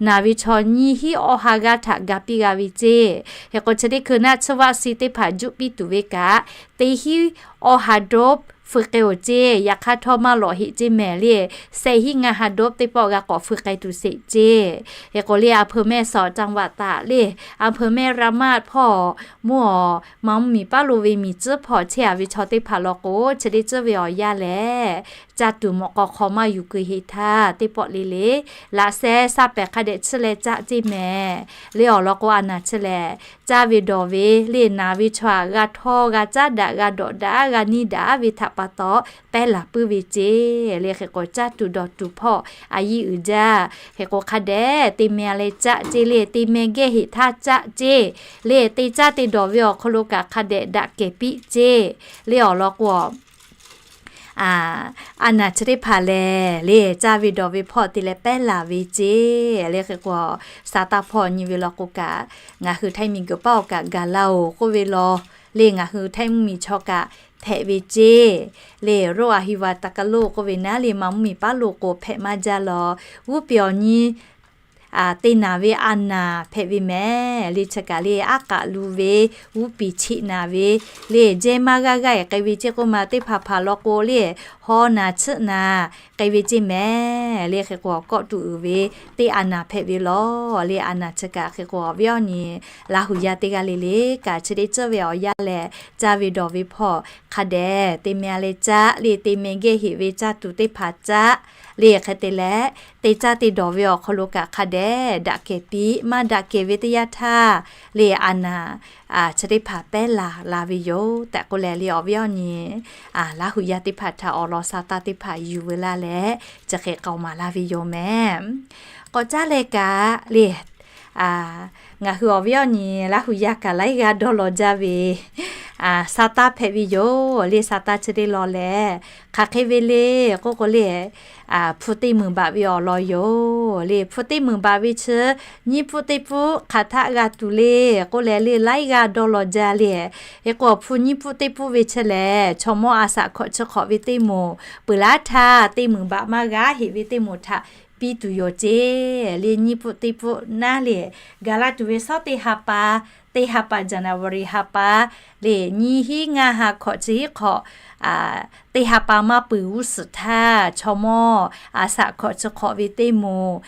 naˍ ve chaw nyiˇ hiˉ awˇ ha g'aˇ htaꞈ ga piˇ g'a ve ceˇ. Hk'e k'o chi teˇ hkui naˆ tsuhˇ วัคซีน teˇ hpaˍ juˆ piˇ tuˬ ve kaꞈ, teˇ hiˉ awˇ ha dawˇ feu k'ai oˬ ceˇ. Yaꞈ hk'aˇ htawˇ maˇ lawꞈ heꞈ ceˇ mehˍ le, sehˆ hiˉ ngaˇ ha dawˇ teˇ pawˆ g'a k'awꞈ feu k'ai tuˬ sheˍ ceˇ. Hk'e k'o le a hpeu mehˇ sawꞈ จังหวัดตาก le a hpeu mehˇ ระมาด hpawˇ moˉ awˬ ma mvuhˇ miˬ paˉ lo ve miˬ tcuhˉ hpawˇ chehˇ a ve chaw teˇ hpaˍ law k'o chi teˇ tcuhˉ ve awˬ yaˇ lehˬ, caˇ tuˬ mawꞈ k'aw hk'aw maˇ yuˬ keu heˆ htaˇ teˇ pawˆ le le laꞈ sheh shaˉ pehˍ hk'a dehꞈ tsuhˇ leh caˆ ceˇ mehˍ. Le awˬ lawn k'o a naˍ chi lehˬ, caˇ ve dawˬ ve le naˍ ve chaw aꞈ g'a htawˇ g'a caˉ daꞈ g'a dawꞈ daꞈ g'a niˇ daꞈ ve htaꞈ pa taw pehˉ laˬ puiˉ ve ceˇ. Le hk'e k'o caˇ tuˬ dawˬ tuˬ hpawˇ a yiˇ uiˍ jaˇ. Hk'e k'o hk'a dehꞈ te meh leh caˆ ceˇ le te meh gehˇ heˆ htaˇ caˆ ceˇ. Le te caˇ te dawˬ ve awˬ hk'aw lo kaꞈ hk'a dehꞈ daꞈ kehˬ piˆ ceˇ. Le awˬ lawn k'o a naˍ chi teˇ hpaˍ lehˬ le caˇ ve dawˬ ve hpawˇ te leh pehˉ laˬ ve ceˇ. Le hk'e k'o sa taˇ hpawˇ nyi ve law k'o kaꞈ, ngaˬ hui Htaiˇ miˬguiˬ paˉ awˬ kaꞈ gaˬ la oˬ k'oˆ ve law le ngaˬ hui Htaiˇ mvuhˇ miˬ chaw kaꞈ hpehꞈ ve ceˇ. Le โรคอะหิวาตากาโรค k'oˆ ve naˉ le ma mvuhˇ miˬ paˉ lo k'o hpehꞈ maˇ jaˇ law. G'uˇ piˍ awˬ nyi te naˍ ve a naˍ hpehꞈ ve mehˍ le. Chi kaꞈ le aˉ k'aꞈ lu ve, g'uˇ piˍ cheꞈ naˍ ve le, jehˇ maˇ g'aˇ g'aˇ-e k'ai ve ceˇ k'oˆ ma teˇ hpaˍ hpaˍ law k'o le, haw naˍ chiˆ naˍ k'ai ve ceˇ mehˍ le. Hk'e k'o kawˆ tuˬ uiˍ ve teˇ a naˍ hpehꞈ ve law le. A naˍ chi kaꞈ hk'e k'o awˬ viˉ awˬ nyi Laˇ huˍ yaˇ teˇ g'aˇ le le kaꞈ chi teˇ ceuˬ ve awˬ yanˇ lehˬ, caˇ ve dawˬ ve hpawˇ hk'a dehꞈ te meh leh caˇ le, te meh geh heꞈ ve caˇ tuˬ teˇ hpaˍ caˇ le. Hk'e te leh, te caˇ te dawˬ ve awˬ hk'aw lo kaꞈ hk'a dehꞈ daꞈ kehˬ piˇ, maˇ daꞈ kehˬ ve teˇ yanˇ htaˇ le a naˍ chi teˇ hpaˍ pehˉ laˬ la ve yoˬ tehꞈ k'oˆ leh le awˬ viˉ awˬ nyi Laˇ huˍ yaˇ teˇ hpaˍ htaꞈ awˬ lawn sa taˇ teˇ hpaˍ yuˬ veu laˇ leh, chi hk'e k'aoˍ maˍ laˇ ve yoˬ mehˍ. K'awꞈ caˉ leh kaꞈ le, ngaˬ hui awˬ viˉ awˬ nyi Laˇ huˍ yaˇ kaꞈ laiˉ g'aˇ dawˇ law jaˇ ve sa taˇ hpehꞈ ve yoˬ le. Sa taˇ chi teˇ law lehˬ, hk'aˬ hk'e ve le k'oˆ k'o le, hpu teˇ meunˍ baꞈ ve awˬ lawn yoˬ le. Hpu teˇ meunˍ baꞈ ve chi nyiˇ pfuhˆ teˇ pfuhˆ hk'aˬ htaˆ g'a tuˬ le k'oˆ leh le laiˉ g'aˇ dawˇ law jaˇ le. Hk'e k'o hpu nyiˇ pfuhˆ teˇ pfuhˆ ve chi lehˬ, chaw mawˇ a saꞈ hkawꞈ chi hk'awꞈ ve teˇ moˍ peuˬ laˉ htaˇ, teˇ meunˍ baꞈ maˇ g'a heꞈ ve teˇ moˍ htaꞈ piˇ tuˬ yoˬ ceˇ le. Nyiˇ pfuhˆ teˇ pfuhˆ naˉ le, gaˬ la tuˬ ve shawˉ teˇ ha pa, teˇ ha pa January ha pa le, nyiˇ hinˉ ngaˇ ha hkawꞈ chi hiˉ hk'awꞈ teˇ ha pa maˇ peuˬ g'uˇ suhˍ htaˇ, chaw mawˇ a saꞈ hkawꞈ chi hk'awꞈ ve teˇ moˍ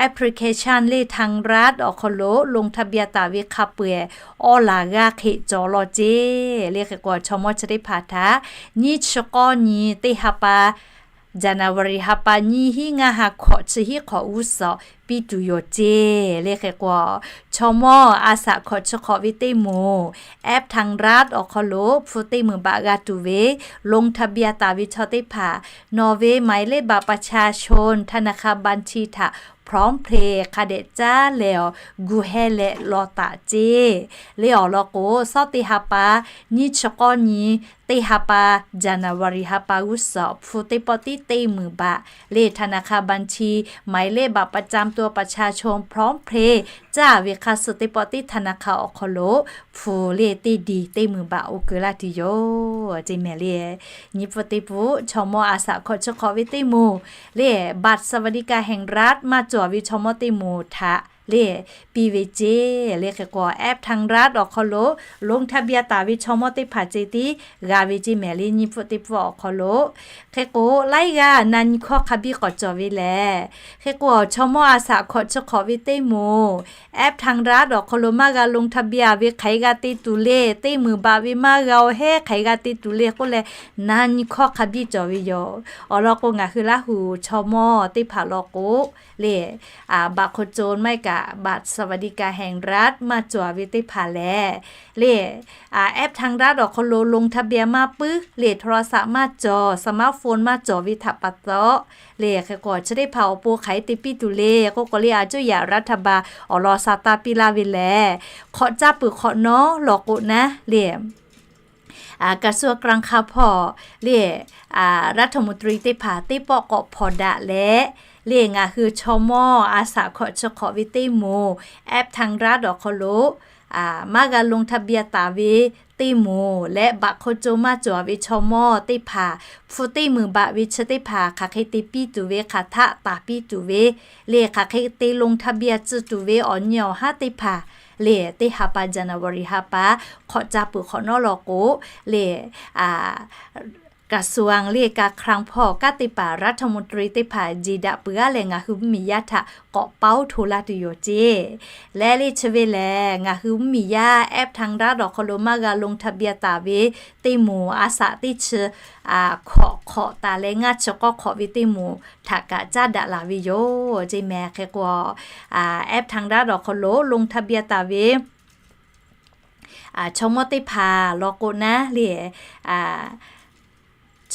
application le ไทยรัฐ awˬ hk'aw lo ลงทะเบียน taˍ ve hk'a peu-eˬ awˇ laˬ g'aˇ hk'e cawˬ law ceˇ le. Hk'e k'o chaw mawˇ chi teˇ hpaˍ htaꞈ nyiˇ chi k'awˇ nyi teˇ ha pa January ha pa nyiˇ hinˉ ngaˇ ha hkawꞈ chi hiˉ hk'awꞈ g'uˇ suhˍ piˇ tuˬ yoˬ ceˇ le. Hk'e k'o chaw mawˇ a saꞈ hkawꞈ chi hk'awꞈ ve teˇ moˍ แอปไทยรัฐ awˬ hk'aw lo hpu teˇ meunˍ baꞈ g'a tuˬ ve ลงทะเบียน taˍ ve chaw teˇ hpaˍ nawˬ ve หมายเลขบัตรประชาชน ธนาคารบัญชี htaꞈ phone pay hk'a dehꞈ caˉ leh awˬ gu heh leh law taˍ ceˇ le. Awˬ lawn k'o, shawˉ teˇ ha pa nyiˇ chi k'awˇ nyi teˇ ha pa January ha pa g'uˇ suhˍ hpu teˇ pawˆ tiˉ teˇ meunˍ baꞈ le ธนาคารบัญชี หมายเลขบัตรประจำตัวประชาชน พร้อมเพย์ caˇ ve hk'a suh teˇ pawˆ tiˉ ธนาคาร awˬ hk'aw lo hpu le teˇ diˬ teˇ meunˍ baꞈ oˇ keu laˇ tuˬ yoˬ ceˇ mehˍ le. Nyiˇ pfuhˆ teˇ pfuhˆ chaw mawˇ a saꞈ hkawꞈ chi hk'awꞈ ve teˇ moˍ le บัตรสวัสดิการแห่งรัฐ maˇ cawˬ ve chaw mawˇ teˇ moˍ htaꞈ le piˇ ve ceˇ le. Hk'e k'o แอปไทยรัฐ awˬ hk'aw lo ลงทะเบียน taˍ ve chaw mawˇ teˇ hpaˍ ceh tiˉ g'a ve ceˇ mehˍ le. Nyiˇ pfuhˆ teˇ pfuhˆ awˬ hk'aw lo hk'e k'o laiˉ g'aˇ na nyi hkawˇ hk'a biˇ k'awꞈ cawˬ ve lehˬ, hk'e k'o chaw mawˇ a saꞈ hkawꞈ chi hk'awꞈ ve teˇ moˍ แอปไทยรัฐ awˬ hk'aw lo maˇ g'a ลงทะเบียน ve hk'aˬ hk'e g'a te tuˬ le, teˇ meunˍ baꞈ ve maˇ g'a-o hehˉ hk'aˬ hk'e g'a te tuˬ le k'oˆ leh na nyi hkawˇ hk'a biˇ cawˬ ve yoˬ. Awˬ lawn k'o ngaˬ hui Laˇ huˍ chaw mawˇ teˇ hpaˍ law k'o le บัตรคนจน maˇ heˆ kaꞈ บัตรสวัสดิการแห่งรัฐ maˇ cawˬ ve teˇ hpaˍ lehˬ le แอปไทยรัฐ awˬ hk'aw lo ลงทะเบียน maˇ puiˉ le โทรศัพท์ maˇ cawˬ, smartphone maˇ cawˬ ve htaꞈ pa taw le. Hk'e k'o chi teˇ hpaˍ awˬ pon hk'aˬ hk'e te piˇ tuˬ le k'oˆ k'o le อายุ yaꞈ รัฐบาล awˬ lawn sa taˇ piˇ laˇ ve lehˬ, hk'awꞈ caˇ peuˬ hk'awꞈ nawˉ law k'o naˉ le กระทรวงการคลัง hpawˇ le รัฐมนตรี teˇ hpaˍ teˇ pawˆ k'awꞈ hpawnˬ daꞈ leh le ngaˬ hui chaw mawˇ a saꞈ hkawꞈ chi hk'awꞈ ve teˇ moˍ แอปไทยรัฐ awˬ hk'aw lo maˇ g'a ลงทะเบียน taˍ ve teˇ moˍ leh บัตรคนจน maˇ cawˬ ve chaw mawˇ teˇ hpaˍ hpu teˇ meunˍ baꞈ ve chi teˇ hpaˍ hk'aˬ hk'e te piˇ tuˬ ve, hk'aˬ htaˆ taˍ piˇ tuˬ ve le, hk'aˬ hk'e te ลงทะเบียน tcuh tuˬ ve awˬ nyi awˬ haˉ teˇ hpaˍ le teˇ ha pa January ha pa hk'awꞈ caˇ peuˬ hk'awꞈ nawˉ law k'o le กระทรวง le การคลัง hpawˇ kanˉ te paˍ รัฐมนตรี teˇ hpaˍ jeˬ daꞈ peuˬ g'aˇ leh ngaˬ hui mvuhˇmiˬ yaˇ htaꞈ k'awꞈ paoˉ hto laˇ tuˬ yoˬ ceˇ. Leh le chi ve lehˬ ngaˬ hui mvuhˇmiˬ yaˇ แอปไทยรัฐ awˬ hk'aw lo maˇ g'a ลงทะเบียน taˍ ve teˇ moˍ a saꞈ teˇ chi hk'awꞈ hk'awꞈ taˍ leh ngaˇ chi k'awˇ hk'awꞈ ve teˇ moˍ htaꞈ kaꞈ caˉ daꞈ laˬ ve yoˬ ceˇ mehˍ. Hk'e k'o แอปไทยรัฐ awˬ hk'aw lo ลงทะเบียน taˍ ve chaw mawˇ teˇ hpaˍ law k'o naˉ le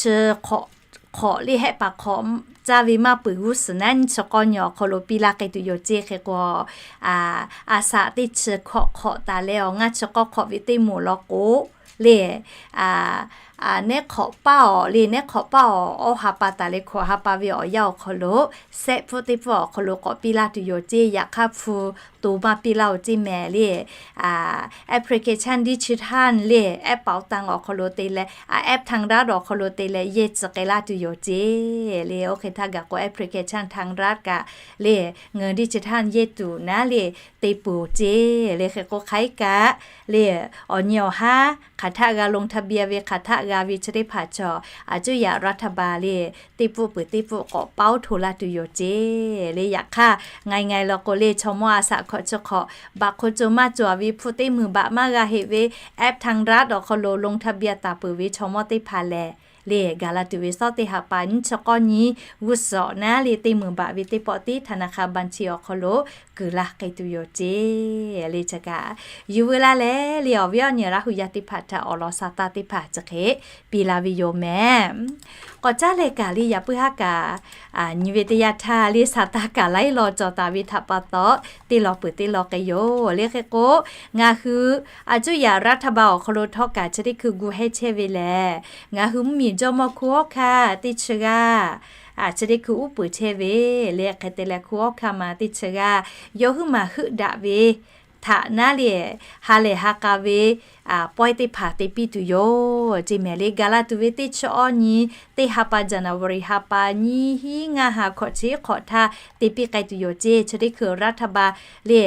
chi hk'awꞈ le hehˆ paˍ hk'awꞈ caˇ ve maˇ peuˬ g'uˇ suhˍ naˉ nyiˇ chi k'awˇ nyi awˬ hk'aw lo piˇ laˇ k'ai tuˬ yoˬ ceˇ. Hk'e k'o a saꞈ teˇ chi hk'awꞈ hk'awꞈ taˍ leh awˬ ngaˇ chi k'awˇ hk'awꞈ ve teˇ moˍ law k'o le, nehˉ hk'awꞈ paˇ awˬ le, nehˉ hk'awꞈ paˇ awˬ awˇ ha pa taˍ leh hkawꞈ ha pa ve awˬ yanˇ awˬ hk'aw lo, sehˆ pfuhˆ teˇ pfuhˆ awˬ hk'aw lo k'awꞈ piˇ laˇ tuˬ yoˬ ceˇ. Yaꞈ hk'aˇ hpu to maˇ piˇ laˇ-oˬ ceˇ mehˍ le. Application ดิจิทัล le, app เป๋าตัง awˬ hk'aw lo te leh, app ทางรัฐ awˬ hk'aw lo te leh yehˇ tcuh k'ai laˇ tuˬ yoˬ ceˇ le. Oˇ hk'e htaˇ gaˬ k'o application ทางรัฐ kaꞈ le, ngaˬ hui ดิจิทัล yehˇ tuˬ naˉ le, te peuˬ-oˬ ceˇ le. Hk'e k'o hk'aˬ hk'e kaꞈ le, awˬ nyi awˬ haˉ hk'aˬ htaˆ g'a ลงทะเบียน ve hk'aˬ htaˆ g'a ve chi teˇ hpaˍ chaw, aˬ cuˇ yaꞈ รัฐบาล le, teˇ pfuhˆ peuˬ teˇ pfuhˆ k'awꞈ paoˉ hto laˇ tuˬ yoˬ ceˇ le. Yaꞈ hk'aˇ ngaˬ ngaˬ law k'o le, chaw mawˇ a shaꞈ hkawꞈ chi hk'awꞈ baꞈ hk'o co maˇ cawˬ ve hpu teˇ meunˍ baꞈ maˇ g'a heˆ ve, app ทางรัฐ awˬ hk'aw lo ลงทะเบียน taˍ peuˬ ve chaw mawˇ teˇ hpaˍ lehˬ le, gaˬ la tuˬ ve sawˉ teˇ ha pa nyiˇ chi k'awˇ nyi g'uˇ suhˍ naˉ le, teˇ meunˍ baꞈ ve teˇ pawˆ tiˉ ธนาคาร บัญชี awˬ hk'aw lo kuiˬ laˇ k'ai tuˬ yoˬ ceˇ le. Chi kaꞈ yuˬ veu laˇ leh le, awˬ viˉ awˬ nyi Laˇ hu yaˇ teˇ hpaˍ htaꞈ awˬ lawn sa taˇ teˇ hpaˍ chi hk'e piˇ la ve yoˬ mehˍ. K'awꞈ caˉ leh kaꞈ le, yaꞈ puiˉ haˉ kaꞈ nyi ve teˇ yanˇ htaˇ le, sa taˇ kaꞈ laiˉ law cawˬ taˍ ve htaꞈ pa taw, teˇ law peuˬ teˇ law k'ai yoˬ le. Hk'e k'o, ngaˬ hui aˬ cuˇ yaꞈ รัฐบาล awˬ hk'aw lo htawˇ kaꞈ chi teˇ hkui gu hehˇ chehˇ ve lehˬ, ngaˬ hui mvuhˇmiˬ jawˇmawˇ hkunˉ hawˉ hkanˇ teˇ chi g'aˇ, chi teˇ hkui uˉ peunˍ chehˇ ve le. Hk'e te leh hkunˉ hawˉ hkanˇ ma teˇ chi g'aˇ, yawˇ huiˉ maˬ heuˆ daꞈ ve htaꞈ naˉ le, ha lehˬ ha k'a ve pawehˇ teˇ hpaˍ te piˇ tuˬ yoˬ ceˇ mehˍ le. Gaˬ la tuˬ ve teˇ chi awˇ nyi teˇ ha pa, January ha pa, nyiˇ hinˉ ngaˇ ha hkawꞈ chi hk'awꞈ htaˇ te piˇ k'ai tuˬ yoˬ ceˇ. Chi teˇ hkui รัฐบาล le,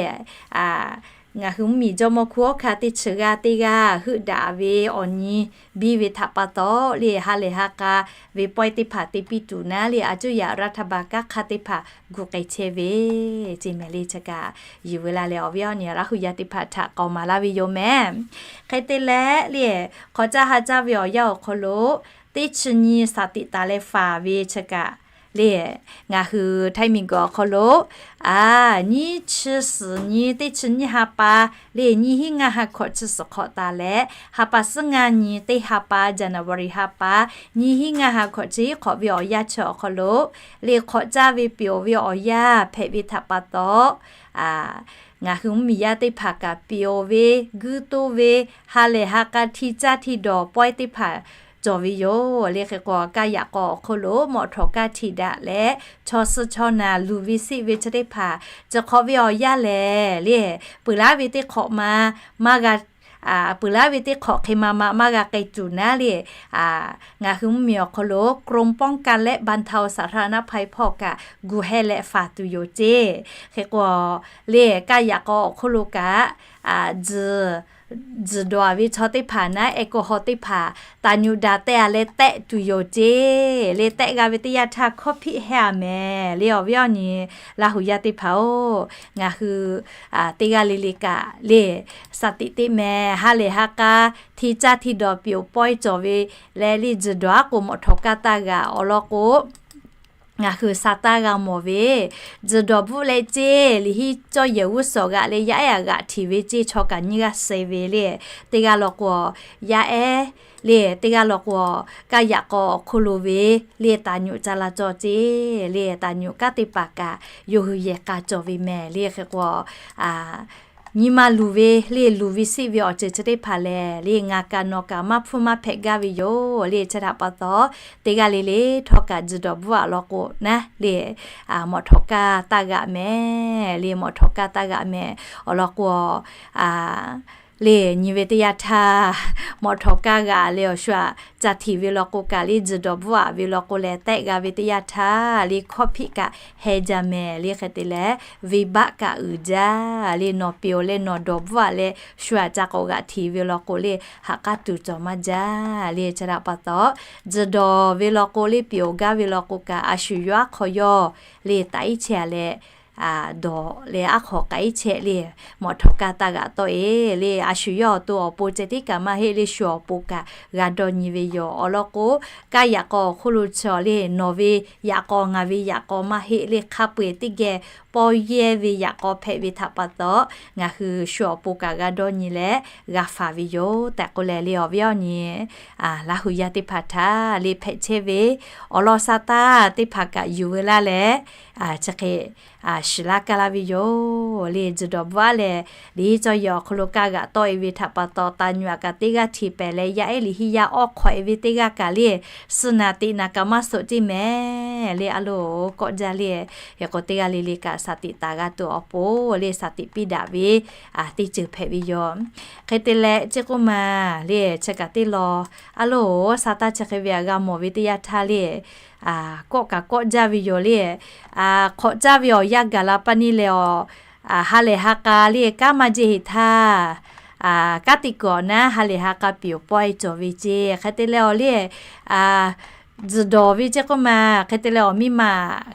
ngaˬ hui mvuhˇmiˬ jawˇmawˇ hkunˉ hawˉ hkanˇ teˇ chi g'aˇ teˇ g'aˇ heuˆ daꞈ ve awˬ nyi biˇ ve htaꞈ pa taw le, ha lehˬ ha k'a ve pawehˇ teˇ hpaˍ te piˇ tuˬ naˉ le, aˬ cuˇ yaꞈ รัฐบาล kanˉ hk'aˇ teˇ hpaˍ gu k'ai chehˇ ve ceˇ mehˍ le. Chi kaꞈ yuˬ veu la leh, awˬ viˉ awˬ nyi Laˇ hu yaˇ teˇ hpaˍ htaꞈ k'awꞈ maˍ laˇ ve yoˬ mehˍ. Hk'e te leh le, hk'awꞈ caˇ ha caˇ ve awˬ yanˇ awˬ hk'aw lo teˇ chi nyi สถิติ taˍ leh faˍ ve chi kaꞈ le, ngaˬ hui Htaiˇ miˬguiˬ awˬ hk'aw lo, a, nyiˇ chi suhˍ nyi teˇ chi nyiˇ ha pa le, nyiˇ hinˉ ngaˇ ha hkawꞈ chi suhˍ hk'awꞈ taˍ leh, ha pa suhˉ ngaˇ nyi teˇ ha pa, January ha pa, nyiˇ hinˉ ngaˇ ha hkawꞈ chi hk'awꞈ ve awˬ yanˇ chi awˬ hk'aw lo le, hk'awꞈ caˇ ve pyeˍ-oˬ ve awˬ yanˇ hpehꞈ ve htaꞈ pa taw, a, ngaˬ hui mvuhˇmiˬ yaˇ teˇ hpaˍ kaꞈ pyeˍ-oˬ ve, guiˇ toˇ ve, ha lehˬ ha k'a hti caˇ hti dawˬ pawehˇ teˇ hpaˍ cawˬ ve yoˬ le. Hk'e k'o, kaˇ yaꞈ k'aw awˬ hk'oˆ lo mawꞈ htawꞈ kaˇ htiꞈ daꞈ leh, chaw suh chaw naˬ luˬ ve siˆ ve chi teˇ hpaˍ, chi hk'awꞈ ve awˬ yanˇ lehˬ le, peuˬ laˉ ve teˇ hk'awꞈ ma maˇ g'a, peuˬ laˉ ve teˇ hk'awꞈ hk'e ma ma maˇ g'a k'ai tuˬ naˉ le, ngaˬ hui mvuhˇmiˬ awˬ hk'aw lo กรมป้องกันและบรรเทาสาธารณภัย hpawˇ kaꞈ gu heh leh faˍ tuˬ yoˬ ceˇ. Hk'e k'o, le kaˇ yaꞈ k'aw awˬ hk'oˆ lo kaꞈ, tzuhˬ dawˬ ve chaw teˇ hpaˍ naˉ แอลกอฮอล์ teˇ hpaˍ taˍ nyuꞈ daꞈ teh-a leh tehˆ tuˬ yoˬ ceˇ. Le tehˆ g'a ve teˇ yanˇ htaˇ hkawˇ hpiˆ heh-a mehˍ le, awˬ viˉ awˬ nyi Laˇ hu yaˇ teˇ hpaˍ-oˬ, ngaˬ hui teˇ g'aˇ le le kaꞈ le, สถิติ mehˍ, ha lehˬ ha k'a hti caˇ hti dawˬ pyeˍ-oˬ pawehˇ cawˬ ve leh le, tzuhˬ dawˬ aˉ k'o mawꞈ htawꞈ kaˇ taˇ g'aꞈ awˬ lawn k'o, ngaˬ hui sa taˇ g'a mawˬ ve, tzuhˬ dawˬ bvuhˆ leh ceˇ, liꞈ hiˉ cawˇ yehˬ g'uˇ suhˍ g'aꞈ leh yaˇ ehˉ-a g'aꞈ htiꞈ ve ceˇ, chaw kaꞈ nyiˇ g'aˇ suh ve le. Teˇ g'aˇ law k'o, yaˇ ehˉ le, teˇ g'aˇ law k'o, kaˇ yaꞈ k'aw awˬ hk'oˆ lo ve le, taˍ nyuꞈ ca la cawˬ ceˇ le. Taˍ nyuꞈ kanˉ teˇ hpaˍ kaꞈ yawˇ hui yehˬ k'a cawˬ ve mehˍ le. Hk'e k'o, nyi ma luˬ ve le, luˬ ve siˆ ve awˬ ceuˬ chi teˇ hpaˍ lehˬ le, ngaˬ kaꞈ nawˬ kaꞈ maˇ hpfuhˇ maˇ hpehꞈ gaˇ ve yoˬ le. Chi htaꞈ pa taw, teˇ g'aˇ le le htawˇ kaꞈ tzuhˬ dawˬ bvuhˆ-a lawn k'o naˉ le, mawꞈ htawꞈ kaˇ taˇ g'aꞈ mehˍ le, mawꞈ htawꞈ kaˇ taˇ g'aꞈ mehˍ. Awˬ lawn k'o, le nyi ve teˇ yanˇ htaˇ, mawꞈ htawꞈ kaˇ g'aꞈ leh awˬ shu-aꞈ ca htiꞈ ve lawn k'o kaꞈ le, tzuhˬ dawˬ bvuhˆ-a ve lawn k'o leh tehˆ g'a ve teˇ yanˇ htaˇ le, hkawˇ hpiˆ kaꞈ heh jaˇ mehˍ le. Hk'e te leh, venˇbaˆ kaꞈ uiˍ jaˇ le. Nawˬ pyeˍ-oˬ leh nawˬ dawˬ bvuhˆ-a leh shu-aꞈ ca k'awꞈ g'aꞈ htiꞈ ve lawn k'o le, ha k'aˉ tuˬ cawˬ maˇ jaˇ le. Chi htaꞈ pa taw, tzuhˬ dawˬ ve lawn k'o le, pyeˍ-oˬ gaˇ ve lawn k'o kaꞈ, a shu yawˇ aˉ hk'aw yawˇ le taꞈ iˉ chehˇ-a leh, dawˬ leh aˉ hk'aw k'aꞈ iˉ chehˇ le, mawꞈ htawꞈ kaˇ taˇ g'aꞈ tawˆ-e le. A shu yawˇ awˬ to awˬ pon ceh tiˉ kaꞈ maˇ heˆ le, shu awˬ pon kaꞈ g'a dawˇ nyi ve yoˬ. Awˬ lawn k'o, kaˇ yaꞈ k'aw awˬ hk'oˆ lo chi le, nawˬ ve yaꞈ k'aw ngaˬ ve yaꞈ k'aw maˇ heˆ le, hk'a peu-eˬ teˇ geh pawˇ yehˇ ve yaꞈ k'aw hpehꞈ ve htaꞈ pa taw, ngaˬ hui shu awˬ pon kaꞈ g'a dawˇ nyi leh g'a faˍ ve yoˬ tehꞈ k'oˆ leh le, awˬ viˉ awˬ nyi Laˇ hu yaˇ teˇ hpaˍ htaꞈ le hpehꞈ chehˇ ve awˬ lawn sa taˇ teˇ hpaˍ kaꞈ yuˬ veu laˇ leh, chi hk'e shiˍ laˇ kaˇ laˇ ve yoˬ le. Tzuhˬ dawˬ bvuhˆ aˉ lehˬ, liꞈ henˇ cawˇ yehˬ awˬ hk'aw lo kaˇ g'aꞈ tawˆ e ve htaꞈ pa taw, taˍ nyuꞈ aꞈ kaꞈ teˇ g'aˇ htiꞈ pehˍ leh, yaˇ ehˉ liꞈ henˇ yaˇ awˇ hk'awꞈ e ve teˇ g'aˇ kaꞈ le, suh naˍ teꞈ naˍ kaꞈ maˇ suhˍ ceˇ mehˍ le. A loˬ kawˆ jaˇ le. Hk'e k'o, teˇ g'aˇ le le kaꞈ shaˍ tiꞈ taˍ g'a tuˬ awˬ pon le, shaˍ tiꞈ piˇ daꞈ ve teˇ ceuˬ hpehꞈ ve yoˬ. Hk'e te leh chi k'oˆ ma le, chi kaꞈ teˇ law, a loˬ, sa taˇ chi hk'e ve aꞈ g'a mawˬ ve teˇ yanˇ htaˇ le, kawˆ kaꞈ kawˆ jaˇ ve yoˬ le. Hk'awꞈ caˇ ve awˬ yanˇ gaˬ la pa neˇ leh awˬ, ha lehˬ ha k'a le kanˉ maˇ jeˇ heˍ htaˇ, kanˉ te kuiˬ awˬ naˉ ha lehˬ ha k'a piˍ awˬ pawehˇ cawˬ ve ceˇ. Hk'e te leh awˬ le, tzuhˬ dawˬ ve ceˇ k'oˆ ma, hk'e te leh awˬ miˇ ma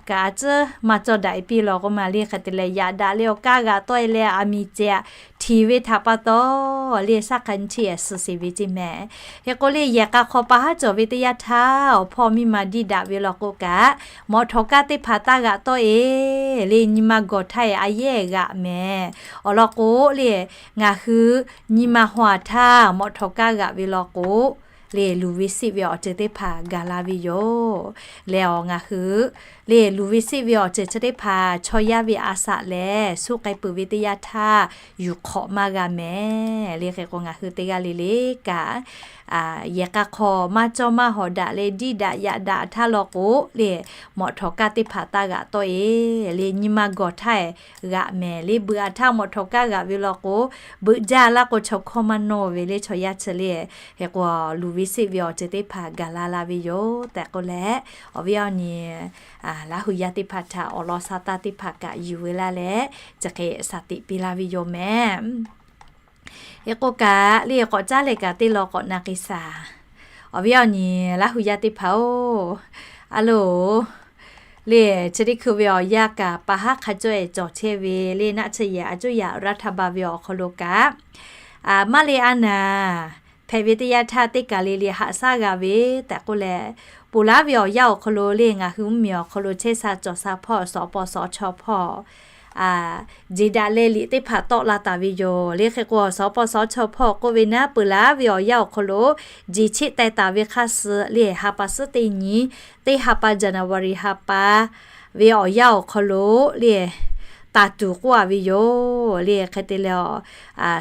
kaꞈ a tcuhˉ maˇ cawˇ daꞈ e piˇ law k'oˆ ma le. Hk'e te leh yaꞈ daꞈ leh awˬ kaˇ g'aꞈ tawˆ e leh aˬ miˍ cehˬ htiˍ ve htaꞈ pa taw le, shaˉ hk'a nyi chi suh sheˍ ve ceˇ mehˍ. Hk'e k'o le, yehˬ k'a hk'aw pa haˉ cawˬ ve teˇ yanˇ htaˇ, awˬ hpawˇ miˇ ma diˇ daꞈ ve law k'o kaꞈ, mawꞈ htawˍ kaˇ teˇ hpaˍ taˇ g'aꞈ tawˆ e le, nyi ma gawˬ htaˇ e a yehˇ g'aꞈ mehˍ. Awˬ lawn k'o le, ngaˬ hui nyi ma haw a htaˇ mawꞈ htawˍ kaˇ g'aꞈ ve law k'o le, luˬ ve seˆ ve awˬ ceuˬ teˇ hpaˍ gaˬ la ve yoˬ. Leh awˬ ngaˬ hui le, luˬ ve seˆ ve awˬ ceuˬ chi teˇ hpaˍ chaw yaˇ ve a shaꞈ lehˬ, suh k'ai peuˬ ve teˇ yanˇ htaˇ yuˬ hk'awꞈ maˇ g'a mehˍ le. Hk'e k'o, ngaˬ hui teˇ g'aˇ le le kaꞈ, yehˬ k'a hk'aw maˇ cawˇ maˇ hawˍ daꞈ leh diˇ daꞈ yaꞈ daꞈ htaˇ law k'o le, mawꞈ htawˍ kaˇ teˇ hpaˍ taˇ g'aꞈ tawˆ e le, nyi ma gawˬ htaˇ e g'aꞈ mehˍ le. Beuꞈ a htaˇ mawꞈ htawˍ kaˇ g'aꞈ ve law k'o, beuꞈ jaˇ laˇ k'o chaw hkawˇ maˇ nawˇ ve le, chaw yaˇ chi le. Hk'e k'o, luˬ ve seˆ ve awˬ ceuˬ teˇ hpaˍ gaˬ la la ve yoˬ tehꞈ k'oˆ leh, awˬ viˉ awˬ nyi Laˇ hu yaˇ teˇ hpaˍ htaꞈ awˬ lawn sa taˇ teˇ hpaˍ kaꞈ yuˬ ve laˇ leh, chi hk'e shaˍ tiꞈ piˇ laˇ ve yoˬ mehˍ. Hk'e k'o kaꞈ le, k'awꞈ caˉ leh kaꞈ teˇ law k'awꞈ na k'ai shaˍ. Awˬ viˉ awˬ nyi Laˇ hu yaˇ teˇ hpaˍ-oˬ, a loˬ, le, chi teˇ hkui ve awˬ yanˇ kaꞈ pa haˉ hk'a cawˇ e cawˬ chehˇ ve le, naˆ tsuhˇ yehˬ a cuˇ yaꞈ raˇ htaˇ ba ve awˬ hk'aw lo kaꞈ, maˇ le a naˍ hpehꞈ ve teˇ yanˇ htaˇ teˇ kaˬ le le haꞈ shaˉ g'a ve tehꞈ k'oˆ leh, ponˬ laˉ ve awˬ yanˇ awˬ hk'aw lo le, ngaˬ hui mvuhˇmiˬ awˬ hk'aw lo chehˇ sha cawˬ sha hpawˇ sawˍ paw sawˍ chaw hpawˇ jeˬ daꞈ leh liꞈ teˇ hpaˍ tawˆ la taˍ ve yoˬ le. Hk'e k'o, sawˍ paw sawˍ chaw hpawˇ k'oˆ ve naˉ, ponˬ laˉ ve awˬ yanˇ awˬ hk'aw lo jeˬ cheˆ teh taˍ ve hk'aˇ suh le, ha pa suhˉ teˇ nyi, teˇ ha pa January ha pa ve awˬ yanˇ awˬ hk'aw lo le, taˍ tuˬ k'oˆ a ve yoˬ le. Hk'e te leh,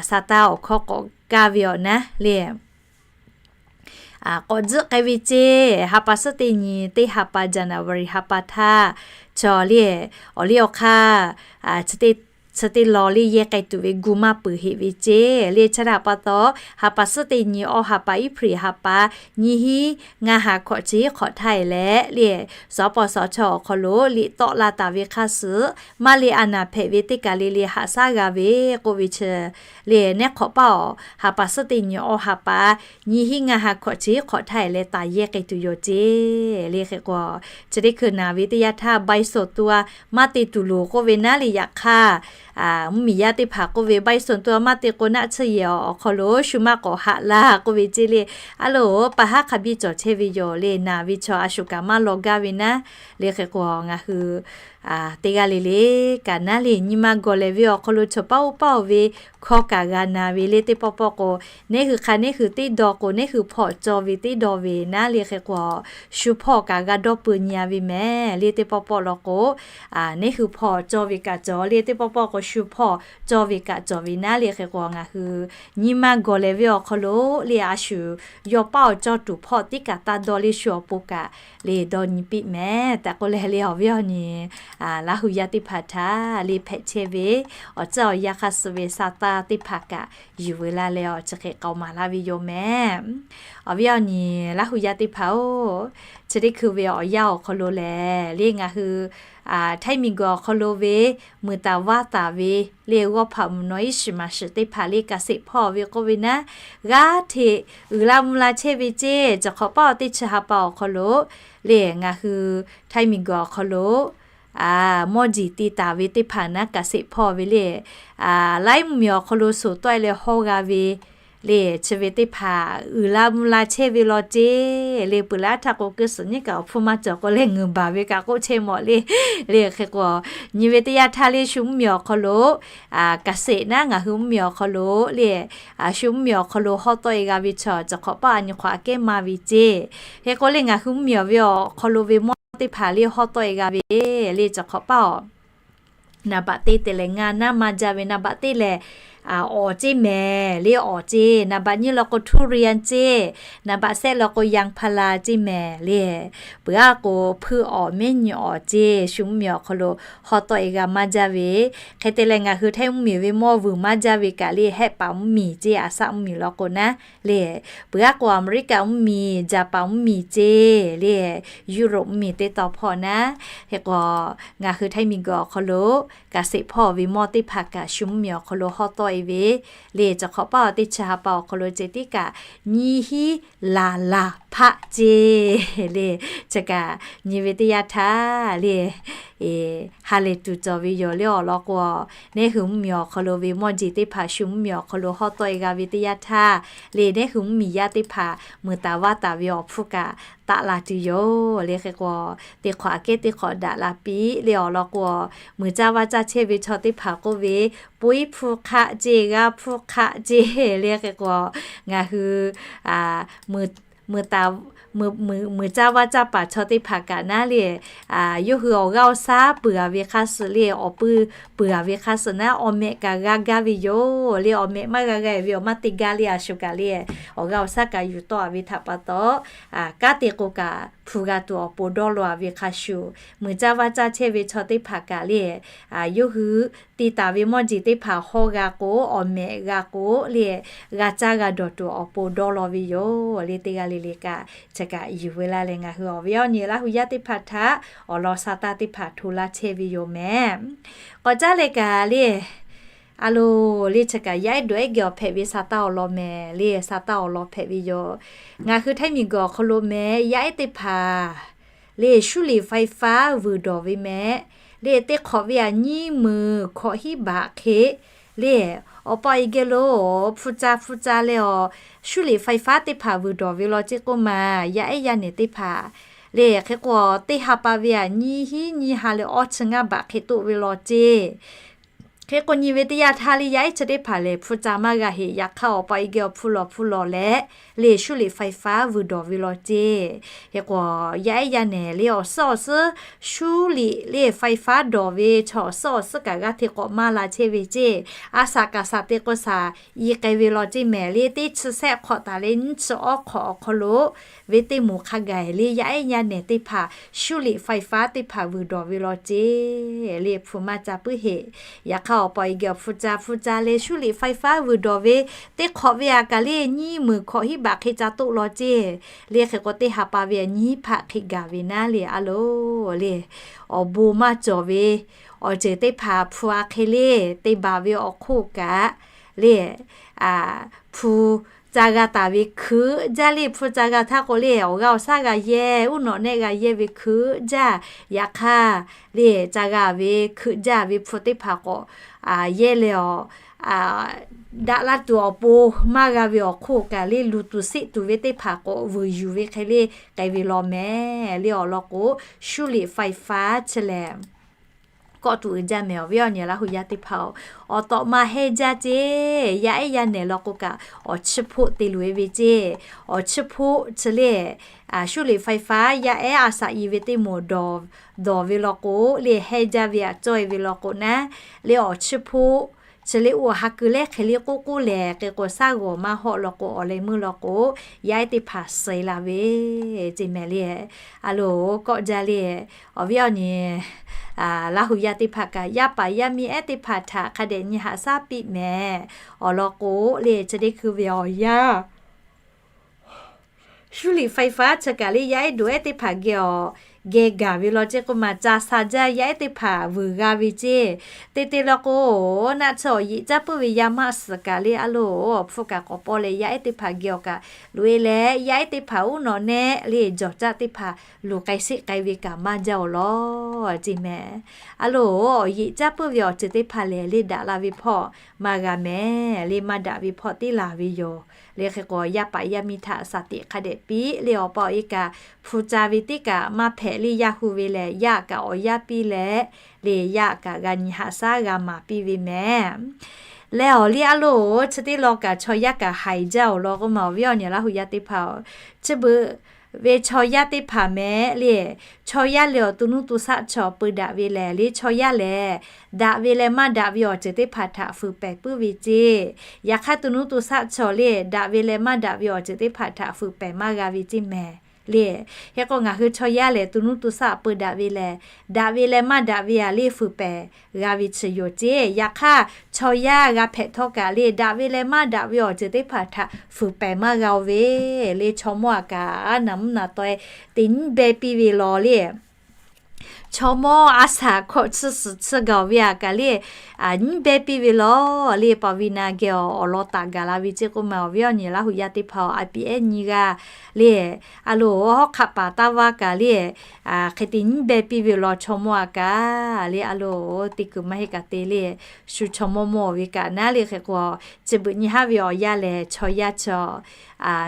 sa taˇ awˬ hkawˇ k'awꞈ kaˇ ve awˬ naˉ le, k'awꞈ tzuhˆ k'ai ve ceˇ. Ha pa suhˉ teˇ nyi, teˇ ha pa January ha pa htaˇ, chaw le, awˬ liˇ awˬ hk'aˇ chi teˇ law le yehˇ k'ai tuˬ ve gu maˇ peuˬ heꞈ ve ceˇ le. Chi htaꞈ pa taw, ha pa suhˉ teˇ nyi awˇ ha pa April ha pa nyiˇ hinˉ ngaˇ ha hkawꞈ chi hk'awꞈ htaˇ e leh le, sawˍ paw sawˍ chaw awˬ hk'aw lo liꞈ tawˆ la taˍ ve hk'aˇ suh, maˇ le a naˍ hpehꞈ ve teˇ kaˬ le le haꞈ shaˉ g'a ve k'oˆ ve chi le, neˉ hk'awꞈ paˇ awˬ ha pa suhˉ teˇ nyi awˇ ha pa nyiˇ hinˉ ngaˇ ha hkawꞈ chi hk'awꞈ htaˇ e leh taˍ yehˇ k'ai tuˬ yoˬ ceˇ le. Hk'e k'o, chi teˇ hkui naˍ ve teˇ yanˇ htaˇ ใบส่วนตัว maˇ te tuˬ loˬ k'oˆ ve naˉ le. Yaꞈ hk'aˇ, mvuhˇmiˬ yaˇ teˇ hpaˍ k'oˆ ve ใบส่วนตัว maˇ te k'o naˆ tsuhˇ yehˬ awˬ hk'aw lo shu maˇ k'awꞈ haꞈ laˇ k'oˆ ve ceˇ le. A loˬ, pa haˉ hk'a biˇ cawˬ chehˇ ve yoˬ le. Naˍ ve chaw a shu kaꞈ maˇ law gaˇ ve naˉ le. Hk'e k'o, ngaˬ hui teˇ g'aˇ le le kaꞈ naˉ le, nyi ma gawˬ lehˬ ve awˬ hk'aw lo chaw paˇ oˇ paˇ oˬ ve hkawˇ kaꞈ g'a na ve le. Teˇ pawˆ pawˆ k'o, neˉ hui hk'a neˉ hui teˇ dawˇ k'o, neˉ hui hpawˇ cawˇ ve teˇ dawˇ ve naˉ le. Hk'e k'o, shu hpawˇ kaꞈ g'a dawˇ peu nyi a ve mehˍ le. Teˇ pawˆ pawˆ law k'o, neˉ hui hpawˇ cawˇ ve kaꞈ cawˬ le. Teˇ pawˆ pawˆ k'o, shu hpawˇ cawˇ ve kaꞈ cawˬ ve naˉ le. Hk'e k'o, ngaˬ hui nyi ma gawˬ lehˬ ve awˬ hk'aw lo le, a shu yawˇ paˇ awˬ cawˇ tuˬ hpawˇ tiˉ kaꞈ taˇ dawˇ le, shu awˬ pon kaꞈ le dawˇ nyi piˇ mehˍ tehꞈ k'oˆ leh le, awˬ viˉ awˬ nyi Laˇ hu yaˇ teˇ hpaˍ htaꞈ le hpehꞈ chehˇ ve awˬ tcuhˇ awˬ yanˇ hk'aˇ suh ve sa taˇ teˇ hpaˍ kaꞈ yuˬ veu laˇ leh, awˬ chi hk'e k'aoˍ maˍ laˇ ve yoˬ mehˍ. Awˬ viˉ awˬ nyi Laˇ hu yaˇ teˇ hpaˍ-oˬ, chi teˇ hkui ve awˬ yanˇ awˬ hk'aw lo lehˬ le, ngaˬ hui htaiˇ miˬguiˬ awˬ hk'aw lo ve muiˬ taˍ vaˇ taˍ ve le, g'awˇ hpaꞈ mvuhˬ nawˬ iˉ shiˍ maˍ shiˍ teˇ hpaˍ le kaꞈ seꞈ hpawˇ ve k'oˆ ve naˉ, g'aˇ hteꞈ uiˍ la mvuh la chehˇ ve ceˇ. Cawˬ hk'awꞈ paˇ awˬ teˇ chi ha pa awˬ hk'aw lo le, ngaˬ hui htaiˇ miˬguiˬ awˬ hk'aw lo mawˇ jeˬ te taˍ ve teˇ hpaˍ naˉ kaꞈ seꞈ hpawˇ ve le, laiˉ mvuhˇmiˬ awˬ hk'aw lo soˍ tawˆ e leh hawˇ g'a ve le, chi ve teˇ hpaˍ uiˍ la mvuh la chehˇ ve law ceˇ le. Peuˬ laˇ htaˇ k'o, kuˇ suhˍ nyiˉ kaꞈ awˬ hpfuhˇ maˇ cawˬ k'o leh, ngeuˍ baˬ ve kaꞈ k'oˆ chehˇ mawˬ le. Le hk'e k'o, nyi ve teˇ yanˇ htaˇ le, shu mvuhˇmiˬ awˬ hk'aw lo kaꞈ seꞈ naˉ, ngaˬ hui mvuhˇmiˬ awˬ hk'aw lo le, shu mvuhˇmiˬ awˬ hk'aw lo hawˇ tawˆ e g'a ve chaw cawˬ hk'awꞈ paˇ a nyi hk'awꞈ aꞈ kehˉ maˇ ve ceˇ. Hk'e k'o le, ngaˬ hui mvuhˇmiˬ awˬ ve awˬ hk'aw lo ve mawˇ teˇ hpaˍ le hawˇ tawˆ e g'a ve le, cawˬ hk'awꞈ paˇ awˬ naˍ baꞈ teˇ te lehˬ ngaˇ naˉ maˇ jaˇ ve, naˍ baꞈ teˇ lehˬ awˍ ceˇ mehˍ le, awˍ ceˇ. Naˍ baꞈ nyiˇ law k'o ทุเรียน ceˇ. Naˍ baꞈ shehˆ law k'o ยางพารา ceˇ mehˍ le. Peuˬ aˉ k'o hpuiˇ awˍ mehˉ nyi awˍ ceˇ, shu mvuhˇmiˬ awˬ hk'aw lo hawˉ tawˆ e g'a maˇ jaˇ ve. Hk'e te leh ngaˬ hui Htaiˇ mvuhˇmiˬ ve mawˇ vuiˬ maˇ jaˇ ve kaꞈ le, hehˆ paˍ mvuhˇmiˬ ceˇ, aˬ saˆ mvuhˇmiˬ law k'o naˉ le. Peuˬ aˉ k'o Aˍmeˍriˆkaꞈ mvuhˇmiˬ, Jaˍpaˍ mvuhˇmiˬ ceˇ le, Europe mvuhˇmiˬ teˇ taw hpawˇ naˉ. Hk'e k'o ngaˬ hui Htaiˇ miˬguiˬ awˬ hk'aw lo kaꞈ sheˍ hpawˇ ve mawˇ teˇ hpaˍ kaꞈ shu mvuhˇmiˬ awˬ hk'aw lo hawˉ tawˆ e ve le. Chi hk'awꞈ paˇ awˬ teˇ chi ha pa awˬ hk'aw lo ceh tiˉ kaꞈ nyiˇ hinˉ laˬ laˬ hpaˆ ceˇ le. Chi kaꞈ nyi ve teˇ yanˇ htaˇ le, ha lehˬ tuˬ cawˬ ve yoˬ le. Awˬ lawn k'o, neˇ hui mvuhˇmiˬ awˬ hk'aw lo ve mawˇ jeˬ teˇ hpaˍ shu mvuhˇmiˬ awˬ hk'aw lo hawˉ tawˆ e g'a ve teˇ yanˇ htaˇ le, neˇ hui mvuhˇmiˬ yaˇ teˇ hpaˍ mui taˍ vaˇ taˍ ve awˬ hpfuhˇ kaꞈ taˆ la tuˬ yoˬ le. Hk'e k'o, teˇ hk'awꞈ aꞈ kehˉ teˇ hk'awꞈ daꞈ la piˇ le. Awˬ lawn k'o, mui caˇ vaˇ caˇ chehˇ ve chaw teˇ hpaˍ k'oˆ ve, poiˉ hpu hk'aˆ ceˇ, g'aˇ hpu hk'aˆ ceˇ le. Hk'e k'o, ngaˬ hui mui caˇ vaˇ caˇ paˍ chaw teˇ hpaˍ kaꞈ naˉ le, yawˇ hui awˬ g'aˇ awˬ shaˉ peuˬ a ve hk'a shuˍ le, awˬ pui peuˬ a ve hk'a shuˍ naˉ, awˬ mehꞈ kaꞈ g'a gaˇ ve yoˬ le. Awˬ mehꞈ maˇ g'a g'a ve awˬ maˇ te gaˇ le. A shu kaꞈ le, awˬ g'aˇ awˬ shaˉ kaꞈ yuˬ tawˆ a ve htaꞈ pa taw, kanˉ te k'o kaꞈ hpu g'a tuˬ awˬ pon dawˇ law a ve hk'a shuˍ, mui caˇ vaˇ caˇ chehˇ ve chaw teˇ hpaˍ kaꞈ le, yawˇ hui te taˍ ve mawˇ jeˬ teˇ hpaˍ hawˇ g'a k'o, awˬ mehꞈ g'a k'o le, g'a caˇ g'a dawˬ tuˬ awˬ pon dawˇ law ve yoˬ le. Teˇ g'aˇ le le kaꞈ chi kaꞈ yuˬ veu laˇ leh, ngaˬ hui awˬ viˉ awˬ nyi Laˇ hu yaˇ teˇ hpaˍ htaꞈ awˬ lawn sa taˇ teˇ hpaˍ hto laˇ chehˇ ve yoˬ mehˍ. K'awꞈ caˉ leh kaꞈ le, a loˬ le, chi kaꞈ yaˇ ehˉ dawˬ ehˉ geh awˬ hpehꞈ ve sa taˇ awˬ lawn mehˍ le. Sa taˇ awˬ lawn hpehꞈ ve yoˬ. Ngaˬ hui Htaiˇ miˬguiˬ awˬ hk'aw lo mehˍ, yaˇ ehˉ teˇ hpaˍ le 水力发电 vuiˬ dawˬ ve mehˍ le. Teˇ hk'awꞈ ve aꞈ nyiˇ meunˍ hkawꞈ hiˉ baꞈ hk'e le, awˬ pa awˬ e geh lo hpu ca hpu ca leh awˬ 水力发电 teˇ hpaˍ vuiˬ dawˬ ve law ceˇ k'oˆ ma, yaˇ ehˉ yaˇ nehˬ teˇ hpaˍ le. Hk'e k'o, teˇ ha pa ve aꞈ nyiˇ hinˉ nyiˇ ha leh awˇ chi ngaˇ baꞈ hk'e toˆ ve law ceˇ. Hk'e k'o nyi ve teˇ yanˇ htaˇ le, yaˇ ehˉ chi teˇ hpaˍ lehˬ hpu ca maˇ g'a heꞈ. Yaꞈ hk'aˇ awˬ pa awˬ e geh awˬ hpu lawˬ hpu lawˬ leh le 水力发电 vuiˬ dawˬ ve law ceˇ. Hk'e k'o, yaˇ ehˉ yaˇ nehˬ le awˬ suhˉ awˬ suhˉ 水力 le 发电 dawˬ ve chaw awˬ suhˉ awˬ suhˉ kaꞈ g'aˇ hteꞈ k'awꞈ maˇ la chehˇ ve ceˇ. A shaꞈ kaꞈ shaꞈ te k'o shaˍ i k'ai ve law ceˇ mehˍ le. Teˇ chi shehˆ hk'awꞈ taˍ leh nyiˇ chi awˇ hk'awꞈ awˬ hk'aw lo ve teˇ moˍ hk'a gaˬ le, yaˇ ehˉ yaˇ nehˬ teˇ hpaˍ 水力发电 teˇ hpaˍ vuiˬ dawˬ ve law ceˇ le. Hpu maˇ ca puiˉ heꞈ. Yaꞈ hk'aˇ awˬ pa awˬ e geh awˬ hpu ca hpu ca leh 水力发电 vuiˬ dawˬ ve, teˇ hk'awꞈ ve aꞈ kaˬ le nyiˇ meunˍ hkawꞈ hiˉ baꞈ hk'e ca toˆ law ceˇ le. Hk'e k'o teˇ ha pa ve aꞈ nyiˇ hinˉ hpaˆ hk'e gaˬ ve naˉ le, a loˬ le, awˬ bon maˇ cawˬ ve awˬ ceuˬ teˇ hpaˍ hpu a hk'e le, te baˬ ve awˬ hk'oˆ kaꞈ le, hpu ca g'a taˍ ve hkeuꞈ jaˇ le. Hpu ca g'a htaˇ k'o le, awˬ g'aˇ awˬ shaˉ g'a yehˇ, uˉ nawꞈ nehˆ g'a yehˇ ve hkeuꞈ jaˇ. Yaꞈ hk'aˇ le, ca g'a ve hkeuꞈ jaˇ ve hpu teˇ hpaˍ k'awꞈ yehˇ leh awˬ daꞈ la tuˬ awˬ pon maˇ g'a ve awˬ hk'oˆ kaꞈ le, luˬ tuˬ seˆ tuˬ ve teˇ hpaˍ k'awꞈ vuiˬ yuˬ ve hk'e le k'ai ve law mehˍ le. Awˬ lawn k'o 水力发电 chi lehˬ kawˆ tuˬ uiˍ jaˇ mehˍ. Awˬ viˉ awˬ nyi Laˇ hu yaˇ teˇ hpaˍ-oˬ, awˬ tawꞈ ma hehnˇ jaˇ ceˇ. Yaˇ ehˉ yaˇ nehˬ law k'o kaꞈ awˬ chiˇ hpoˆ te luˬ e ve ceˇ. Awˬ chiˇ hpoˆ chi le 水力发电 yaˇ ehˉ a shaꞈ i ve teˇ moˍ dawˬ ve law k'o le, hehnˇ jaˇ ve aꞈ cawˇ e ve law k'o naˉ le, awˬ chiˇ hpoˆ chi le oˇ ha keu lehˉ hk'e le k'oˆ k'oˆ lehˬ, hk'e k'o shaˉ g'awˬ maˇ hawˆ law k'o, awˬ leh meuˇ law k'o yaˇ ehˉ teˇ hpaˍ suh e la ve ceˇ mehˍ le. A loˬ kawˆ jaˇ le. Awˬ viˉ awˬ nyi Laˇ hu yaˇ teˇ hpaˍ kaꞈ yaˇ paˍ yaˇ miˇ ehˉ teˇ hpaˍ htaꞈ hk'a dehꞈ nyi haꞈ shaˉ piˇ mehˍ. Awˬ lawn k'o le, chi teˇ hkui ve awˬ yanˇ 水力发电 chi kaꞈ le yaˇ ehˉ dawˬ ehˉ teˇ hpaˍ geh awˬ geh gaˬ ve law ceˇ k'oˆ ma, ca sha jaˇ yaˇ ehˉ teˇ hpaˍ vuiˬ g'a ve ceˇ. Te te law k'o, naˆ tsuhˇ awˬ yeꞈ caˉ puiˉ ve yaˇ maˆ suhˍ kaꞈ le a loˬ, awˬ hpfuhˇ kaꞈ k'awꞈ paw leh yaˇ ehˉ teˇ hpaˍ geh awˬ kaꞈ loꞈ e leh, yaˇ ehˉ teˇ hpaˍ uˉ nawꞈ nehˆ le jawˬ caˆ teˇ hpaˍ luˬ k'ai sheˆ k'ai ve kaꞈ maˇ jaˇ awˬ lawn ceˇ mehˍ. A loˬ, awˬ yeꞈ caˉ puiˉ ve awˬ ceuˬ teˇ hpaˍ lehˬ le daꞈ la ve hpawˇ maˇ g'a mehˍ le, maˇ daꞈ ve hpawˇ teˇ laˬ ve yoˬ. Le hk'e k'o yaˇ paˍ yaˇ miˇ htaꞈ shaˍ tiꞈ hk'a dehꞈ piˇ le, awˬ pa awˬ e kaꞈ hpu ca ve teˇ kaꞈ maˇ hpehꞈ le, yaˇ hu ve lehˬ yaˇ kaꞈ awˬ yaˇ piˇ leh le, yaˇ kaꞈ g'a nyi haꞈ shaˉ g'a maˍ piˇ ve mehˍ. Leh awˬ liˇ a loˬ, chi teˇ law kaꞈ chaw yaˇ kaꞈ haiˬ jaˇ awˬ lawn k'oˆ ma, awˬ viˉ awˬ nyi Laˇ hu yaˇ teˇ hpaˍ-oˬ, chi beuꞈ ve chaw yaˇ teˇ hpaˍ mehˍ le. Chaw yaˇ lehˬ awˬ to nuˇ to shaˆ chaw peu daꞈ ve lehˬ le, chaw yaˇ lehˬ daꞈ ve leh maˇ daꞈ ve awˬ ceuˬ teˇ hpaˍ htaꞈ fuiˍ pehˍ puiˉ ve ceˇ. Yaꞈ hk'aˇ to nuˇ to shaˆ chaw le, daꞈ ve leh maˇ daꞈ ve awˬ ceuˬ teˇ hpaˍ htaꞈ fuiˍ pehˍ maˇ g'a ve ceˇ mehˍ le. Hk'e k'o ngaˬ hui chaw yaˇ lehˬ to nuˇ to shaˆ peu daꞈ ve lehˬ, daꞈ ve leh maˇ daꞈ ve a le fuiˍ pehˍ g'a ve chi yoˬ ceˇ. Yaꞈ hk'aˇ chaw yaˇ g'a hpehꞈ htawˇ kaꞈ le, daꞈ ve leh maˇ daꞈ ve awˬ ceuˬ teˇ hpaˍ htaꞈ fuiˍ pehˍ maˇ g'a-o ve le. Chaw mawˇ a kaꞈ naˍ mvuhˇ naˍ taweh teꞈ nyiˉ beh piˇ ve law le. Chaw mawˇ a shaˍ hkawꞈ chi suhˍ chi gaˬ ve a kaꞈ le, nyiˉ beh piˇ ve law le. Paˍ ve na geh awˬ lawn taˍ gaˬ la ve ceˇ k'oˆ ma awˬ viˉ awˬ nyi Laˇ huˍ yaˇ teˇ hpaˍ a piˍ ehˉ nyi g'aˇ le. A loˍ hawˉ hk'aˆ paˍ taˇ vaˇ kaꞈ le, hk'e te nyiˉ beh piˇ ve law chaw mawˇ a kaꞈ le. A loˍ te kuiˬ maˇ heˆ kaꞈ te le, shu chaw mawˇ mawˇ ve kaꞈ naˉ le. Hk'e k'o chi beuꞈ nyi haˉ ve awˬ yaˇ lehˬ chaw yaˇ chaw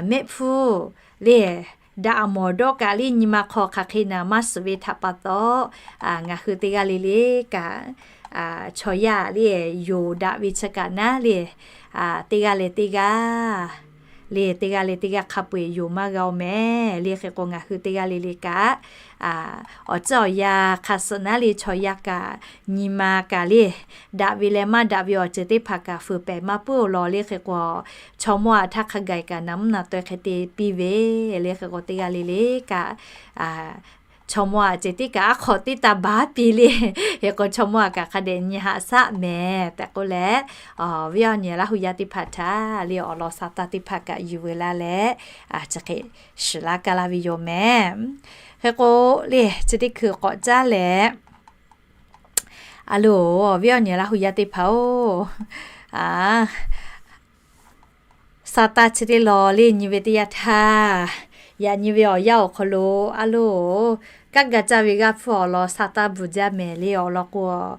mehˆ hpfuhˇ le, daꞈ a mawˬ dawˇ kaꞈ le nyi ma hk'aw hk'aˬ hk'e naˍ maˇ suhˍ ve htaꞈ pa taw, ngaˬ hui teˇ g'aˇ le le kaꞈ chaw yaˇ le yoˍ daꞈ ve chi kaꞈ naˉ le, teˇ g'aˇ leh teˇ g'aˇ le, teˇ g'aˇ leh teˇ g'aˇ hk'a peu-eˬ yoˍ maˇ g'a-o mehˍ le. Hk'e k'o ngaˬ hui teˇ g'aˇ le le kaꞈ awˬ ceuˬ awˬ yanˇ hk'a suhˍ naˉ le chaw yaˇ kaꞈ nyi ma kaꞈ le, daꞈ ve leh maˇ daꞈ ve awˬ ceuˬ teˇ hpaˍ kaꞈ fuiˍ pehˍ maˇ puiˉ-o law le. Hk'e k'o chaw mawˇ a htaˇ hk'a gaˬ kaꞈ naˍ mvuhˇ naˍ taweh hk'e te piˇ ve le. Hk'e k'o teˇ g'aˇ le le kaꞈ chaw mawˇ a ceh tiˉ kaꞈ aˉ hk'awꞈ teˇ taˇ baˬ piˇ le. Hk'e k'o chaw mawˇ a kaꞈ hk'a dehꞈ nyi haꞈ shaˆ mehˍ tehꞈ k'oˆ leh, awˬ viˉ awˬ nyi Laˇ huˍ yaˇ teˇ hpaˍ htaꞈ le awˬ lawn sa taˇ teˇ hpaˍ kaꞈ yuˬ veu laˇ leh, chi hk'e shiˍ laˇ kaˇ laˇ ve yoˬ mehˍ. Hk'e k'o le chi teˇ hkui k'awꞈ caˉ leh, a loˍ awˬ viˉ awˬ nyi Laˇ huˍ yaˇ teˇ hpaˍ-oˬ, sa taˇ chi teˇ law le nyi ve teˇ yanˇ htaˇ, yaꞈ nyi ve awˬ yanˇ awˬ hk'aw lo a loˍ kanˉ ga caˇ ve g'aˇ hpfuhˇ awˬ lawn sa taˇ bvuhˬ jaˇ mehˍ le. Awˬ lawn k'o,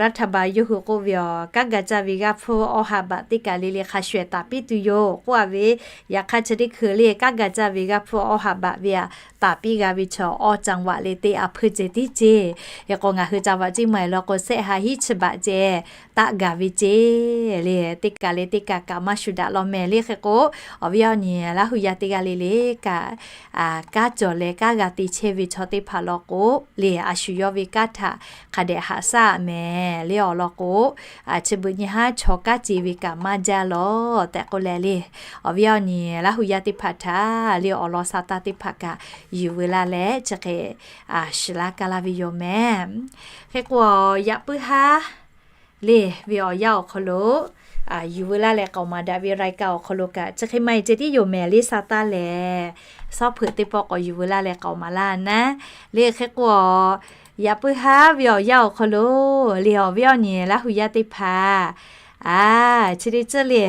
รัฐบาล yawˇ hui k'oˆ ve aˬ, kanˉ ga caˇ ve g'aˇ hpfuhˇ awˇ ha baꞈ teˇ kaˬ le le hk'a shuˍ ehˍ taˍ piˇ tuˬ yoˬ k'oˆ a ve. Yaꞈ hk'aˇ chi teˇ hkui le kanˉ ga caˇ ve g'aˇ hpfuhˇ awˇ ha baꞈ ve aꞈ taˍ piˇ g'a ve chaw awˇ จังหวัด le teˇ a hpui ceh tiˉ ceˇ. Hk'e k'o ngaˬ hui จังหวัด Ciˇ ma-eˬ lawn k'o sehˆ ha hiˉ chi baꞈ ceh taˆ gaˬ ve ceˇ le. Teˇ kaˬ le teˇ kaˬ kaꞈ maˇ shu daꞈ law mehˍ le. Hk'e k'o awˬ viˉ awˬ nyi Laˇ huˍ yaˇ teˇ g'aˇ le le kaꞈ, kanˉ cawˬ leh kanˉ g'a te chehˇ ve chaw teˇ hpaˍ lawn k'o le, a shu yawˇ ve kanˉ htaꞈ hk'a dehꞈ haꞈ shaˆ mehˍ le. Awˬ lawn k'o, chi beuꞈ nyi haˉ chaw kanˉ ce ve kaꞈ maˇ jaˇ law tehꞈ k'oˆ leh le, awˬ viˉ awˬ nyi Laˇ huˍ yaˇ teˇ hpaˍ htaꞈ le awˬ lawn sa taˇ teˇ hpaˍ kaꞈ yuˬ veu laˇ leh chi hk'e shiˍ laˇ kaˇ laˇ ve yoˬ mehˍ. Hk'e k'o yaꞈ puiˉ haˉ le ve awˬ yanˇ awˬ hk'aw lo yuˬ veu laˇ leh k'aoˍ maˍ daꞈ ve รายการ awˬ hk'aw lo kaꞈ chi hk'e maˇ heˆ ceh tiˉ yoˬ mehˍ le. Sa taˇ lehˬ sawˉ hpeuꞈ teˇ pawˆ k'awꞈ yuˬ veu laˇ leh k'aoˍ maˍ laˇ naˉ le. Hk'e k'o yaꞈ puiˉ haˉ ve awˬ yanˇ awˬ hk'aw lo le awˬ viˉ awˬ nyi Laˇ huˍ yaˇ teˇ hpaˍ, chi teˇ ceuˬ le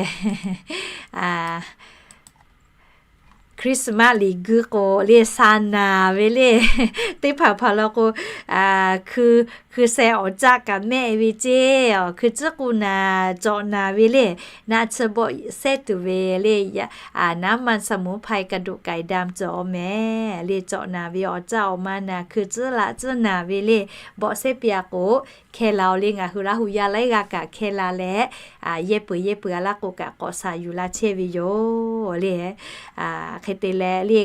Christmas liꞈ guiˇ k'o le sa naˍ ve le. Teˇ hpaˍ hpaˍ law k'o, hkui hkui sheh awˬ caˆ kaꞈ mehˆ ve ceˇ. Hkui tcuhˉ k'o naˍ cawꞈ naˍ ve le. Naˆ tsuhˇ bawˆ sehˉ tuˬ ve le, naˉ maˇ สมุนไพร กระดูกไก่ดำ cawˬ mehˍ le. Cawꞈ naˍ ve awˬ caˆ awˬ ma naˍ hkui tcuhˉ laꞈ tcuhˉ naˍ ve le. Bawˆ sehˉ piˇ a k'o hkeh la-o le. Ngaˬ hui Laˇ huˍ yaˇ laiˉ g'aˇ kaꞈ hkeh la leh, yehˇ peuˬ yehˇ peuˬ a laˇ k'o kaꞈ k'awꞈ shaˍ yuˬ laˇ chehˇ ve yoˬ le. Hk'e te leh le,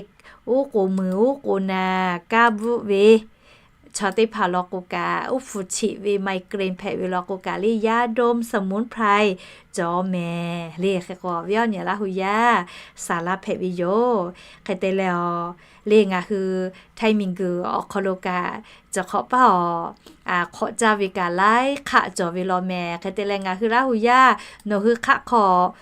uˉ k'o muiˬ uˉ k'o naˍ kaˇ bvuhˆ ve chaw teˇ hpaˍ law k'o kaꞈ, uˉ hpu cheꞈ ve ไมเกรน hpehꞈ ve law k'o kaꞈ le, ยาดมสมุนไพร cawˬ mehˍ le. Hk'e k'o awˬ viˉ awˬ nyi Laˇ huˍ yaˇ saˍ laˇ hpehꞈ ve yoˬ. Hk'e te leh a le ngaˬ hui Htaiˇ miˬguiˬ awˬ hk'aw lo kaꞈ, cawˬ hk'awꞈ paˇ awˬ hk'awꞈ caˇ ve kaꞈ laiˉ hk'aˆ cawˬ ve law mehˍ. Hk'e te leh ngaˬ hui Laˇ huˍ yaˇ nawˬ hui hk'aˆ hk'aw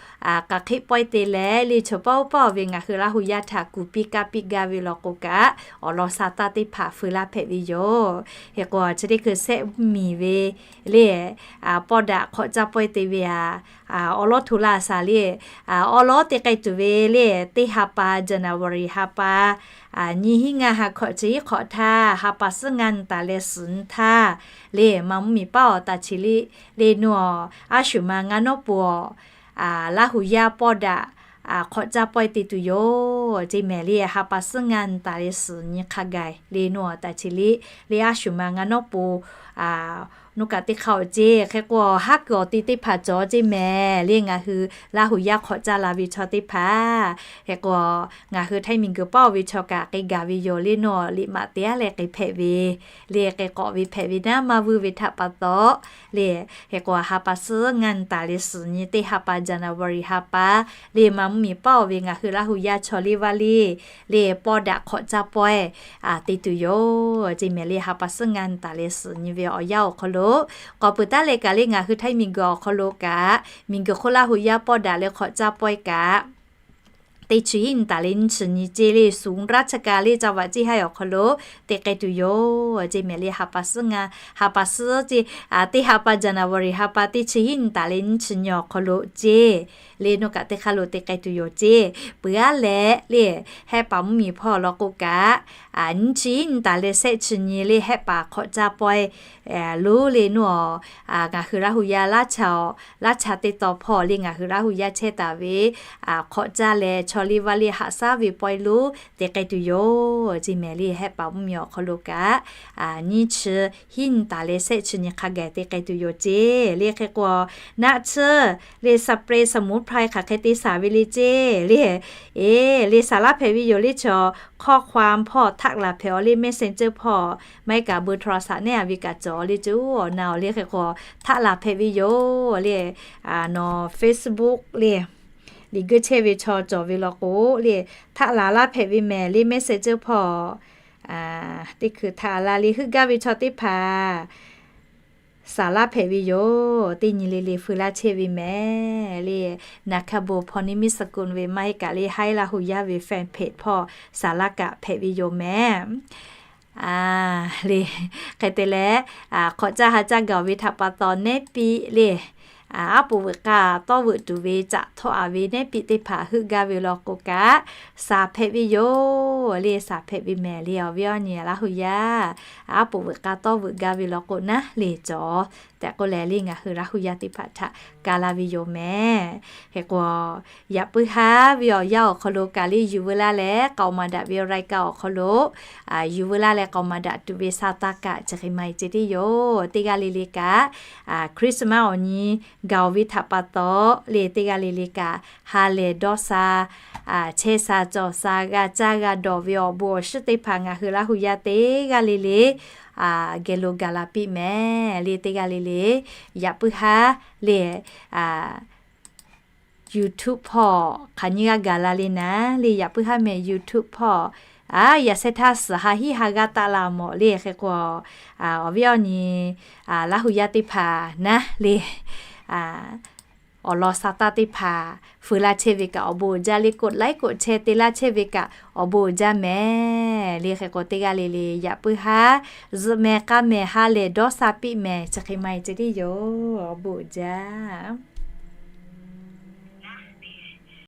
k'aˬ hk'e pawehˇ te leh le, chaw paˇ oˇ paˇ ve ngaˬ hui Laˇ huˍ yaˇ htaꞈ kuˬ piˇ kaˇ piˇ gaˇ ve law k'o kaꞈ, awˬ lawn sa taˇ teˇ hpaˍ feu laˇ hpehꞈ ve yoˬ. Hk'e k'o chi teˇ hkui sehˆ miˬ ve le, pawˇ daꞈ hk'awꞈ caˇ pawehˇ te ve a, awˬ lawˉ hto laˇ shaˍ le. Awˬ lawˉ te k'ai tuˬ ve le, teˇ ha pa January ha pa nyiˇ hinˉ ngaˇ ha hkawꞈ chi hiˉ hk'awꞈ htaˇ, ha pa suhˉ ngaˇ nyi taˍ leh suhˍ nyi htaˇ le, maˇ mvuhˇ miˬ paˉ awˬ taˍ chi le, le nu a, aˉ shuˍ ma ngaˇ nawˉ pon awˬ Laˇ huˍ yaˇ pawˇ daꞈ hk'awꞈ caˇ pawehˇ te tuˬ yoˬ. yoˬ. Ceˇ mehˍ le, ha pa suhˉ ngaˇ nyi taˍ leh suhˍ nyi hk'a gaˬ le nawˬ taˍ chi liˇ le a shuˍ ma ngaˬ nawˉ po nuˇ kaꞈ teˇ hk'a awˬ ceˇ. Hk'e k'o, haˉ kuiˬ awˬ ti teˇ hpaˍ cawˬ ceˇ mehˍ le, ngaˬ hui Laˇ huˍ yaˇ hk'awꞈ caˇ la ve chaw teˇ hpaˍ. Hk'e k'o, ngaˬ hui Htaiˇ miˬguiˬ paˇ oˬ ve chaw kaꞈ k'e gaˬ ve yoˬ le nawˬ, liꞈ maꞈ te aˉ leh k'e hpehꞈ ve le, k'e k'awꞈ ve hpehꞈ ve naˉ maˇ vuiˇ ve htaꞈ pa taw le. Hk'e k'o, ha pa suhˉ ngaˇ nyi taˍ leh suhˍ nyi teˇ ha pa January ha pa le, maˇ mvuhˇ miˬ paˇ oˬ ve ngaˬ hui Laˇ huˍ yaˇ chaw liˇ vaˇ liˇ le pawˇ daꞈ hk'awꞈ caˇ pawehˇ te tuˬ yoˬ. Ceˇ mehˍ le, ha pa suhˉ ngaˇ nyi taˍ leh suhˍ nyi ve awˬ yanˇ awˬ hk'aw lo k'awꞈ peuˬ taˉ leh kaꞈ le, ngaˬ hui Htaiˇ miˬguiˬ awˬ hk'aw lo kaꞈ, miˬguiˬ hk'oˆ Laˇ huˍ yaˇ pawˇ daꞈ leh hk'awꞈ caˇ pawehˇ kaꞈ, teˇ chi hiˉ nyi taˍ leh nyiˇ chi nyi ceˇ le, suˍ raˇ chi kaꞈ le ca vaꞈ ceˇ haiˉ awˬ hk'aw lo te k'ai tuˬ yoˬ. Ceˇ mehˍ le, ha pa suhˉ ngaˇ, ha pa suhˉ ceˇ, teˇ ha pa January ha pa teˇ chi hiˉ nyi taˍ leh nyiˇ chi nyi awˬ hk'aw lo ceˇ le nawˬ kaꞈ teˇ hk'aˇ lo te k'ai tuˬ yoˬ ceˇ. Peuˬ aˉ leh le, Hehˆ paˍ mvuhˇ miˬ hpawˇ law k'o kaꞈ, nyiˇ chi hiˉ nyi taˍ leh shehˆ chi nyi le Hehˆ paˍ hk'awꞈ caˇ pawehˇ loˬ le nawˬ, ngaˬ hui Laˇ huˍ yaˇ Laˇ cha teˇ taw hpawˇ le ngaˬ hui Laˇ huˍ yaˇ chehˇ taˍ ve hk'awꞈ caˇ leh chaw liˇ vaˇ liˇ haꞈ shaˉ ve pawehˇ loˬ te k'ai tuˬ yoˬ. Ceˇ mehˍ le, Hehˆ paˍ mvuhˇ miˬ awˬ hk'aw lo kaꞈ nyiˇ chi hiˉ nyi taˍ leh shehˆ chi nyi hk'a gaˬ te k'ai tuˬ yoˬ ceˇ le. Hk'e k'o, naˆ tsuhˇ le สเปรย์สมุนไพร hk'aˬ hk'e te saˍ ve le ceˇ le, eˬ le saˍ laˇ hpehꞈ ve yoˬ le chaw, ข้อความ hpawˇ htaˆ laˬ hpehꞈ awˬ le Messenger hpawˇ maˇ heˆ kaꞈ เบอร์โทรศัพท์ neˉ a ve kaꞈ cawˬ le ceˇ, awˬ na awˬ le hk'e k'o htaˆ laˬ hpehꞈ ve yoˬ le. Nawˬ Facebook le liꞈ geuˆ chehˇ ve chaw cawˬ ve law k'o le, htaˆ laˬ laˇ hpehꞈ ve mehˍ le Messenger hpawˇ teˇ hkui htaꞈ la le heuˆ gaˇ ve chaw teˇ hpaˍ saˍ laˇ hpehꞈ ve yoˬ. Teˇ nyi le le feu laˇ chehˇ ve mehˍ le. Naˍ hkaˇ bon hpawˇ neˇ miˇ สกุล ve maˇ heˆ kaꞈ le haiˉ Laˇ huˍ yaˇ ve fan page hpawˇ saˍ laˇ kaꞈ hpehꞈ ve yoˬ mehˍ le. Hk'e te leh, hk'awꞈ caˇ ha caˇ gaˬ ve htaꞈ pa taw neˉ piˆ le, aˉ poꞈ veuꞈ k'a tawˇ veuꞈ tuˬ ve caꞈ htawˆ a ve neˉ piˆ teˇ hpaˍ heuˆ gaˇ ve law k'o kaꞈ, saˍ hpehꞈ ve yoˬ le. Saˍ hpehꞈ ve mehˍ le awˬ viˉ awˬ nyi Laˇ huˍ yaˇ, aˉ poꞈ veuꞈ k'a tawˇ veuꞈ gaˇ ve law k'o naˉ le cawˬ tehꞈ k'oˆ leh le ngaˬ hui Laˇ huˍ yaˇ teˇ hpaˍ htaꞈ ka la ve yoˬ mehˍ. Hk'e k'o, yaꞈ puiˉ haˉ ve awˬ yanˇ awˬ hk'aw lo kaꞈ le yuˬ veu laˇ leh k'aoˍ maˍ daꞈ ve รายการ awˬ hk'aw lo yuˬ veu laˇ leh k'aoˍ maˍ daꞈ tuˬ ve sa taˇ kaꞈ chi hk'e maˇ heˆ ceˇ teˇ yoˬ. Teˇ g'aˇ le le kaꞈ Christmas awˬ nyi gaˬ ve htaꞈ pa taw le teˇ g'aˇ le le kaꞈ ha lehˬ dawˇ sha, chehˇ sha cawˬ sha g'a caˇ g'a dawˬ ve awˬ bon awˬ shiˉ teˇ hpaˍ ngaˬ hui Laˇ huˍ yaˇ teˇ g'aˇ le le geh lo gaˬ la piˇ mehˍ le. Teˇ g'aˇ le le yaꞈ puiˉ haˉ le YouTube hpawˇ hk'aˬ nyi g'a gaˬ la le naˉ le yaꞈ puiˉ haˉ mehˍ YouTube hpawˇ a yaꞈ shehˍ htaˇ suhˍ ha hiˉ ha g'aˇ taˆ la mawˬ le. Hk'e k'o, awˬ viˉ awˬ nyi Laˇ huˍ yaˇ teˇ hpaˍ naˉ le awˬ lawn sa taˇ teˇ hpaˍ feu laˇ chehˇ ve kaꞈ awˬ bon uiˍ jaˇ le, กดไลค์ กดแชร์ te laˇ chehˇ ve kaꞈ awˬ bon uiˍ jaˇ mehˍ le. Hk'e k'o teˇ g'aˇ le le yaꞈ puiˉ haˉ zuhꞈ mehˍ k'a mehˍ ha lehˬ dawˇ sha piˇ mehˍ chi hk'e maˇ heˆ ceˇ teˇ yoˬ. Awˬ bon uiˍ jaˇ.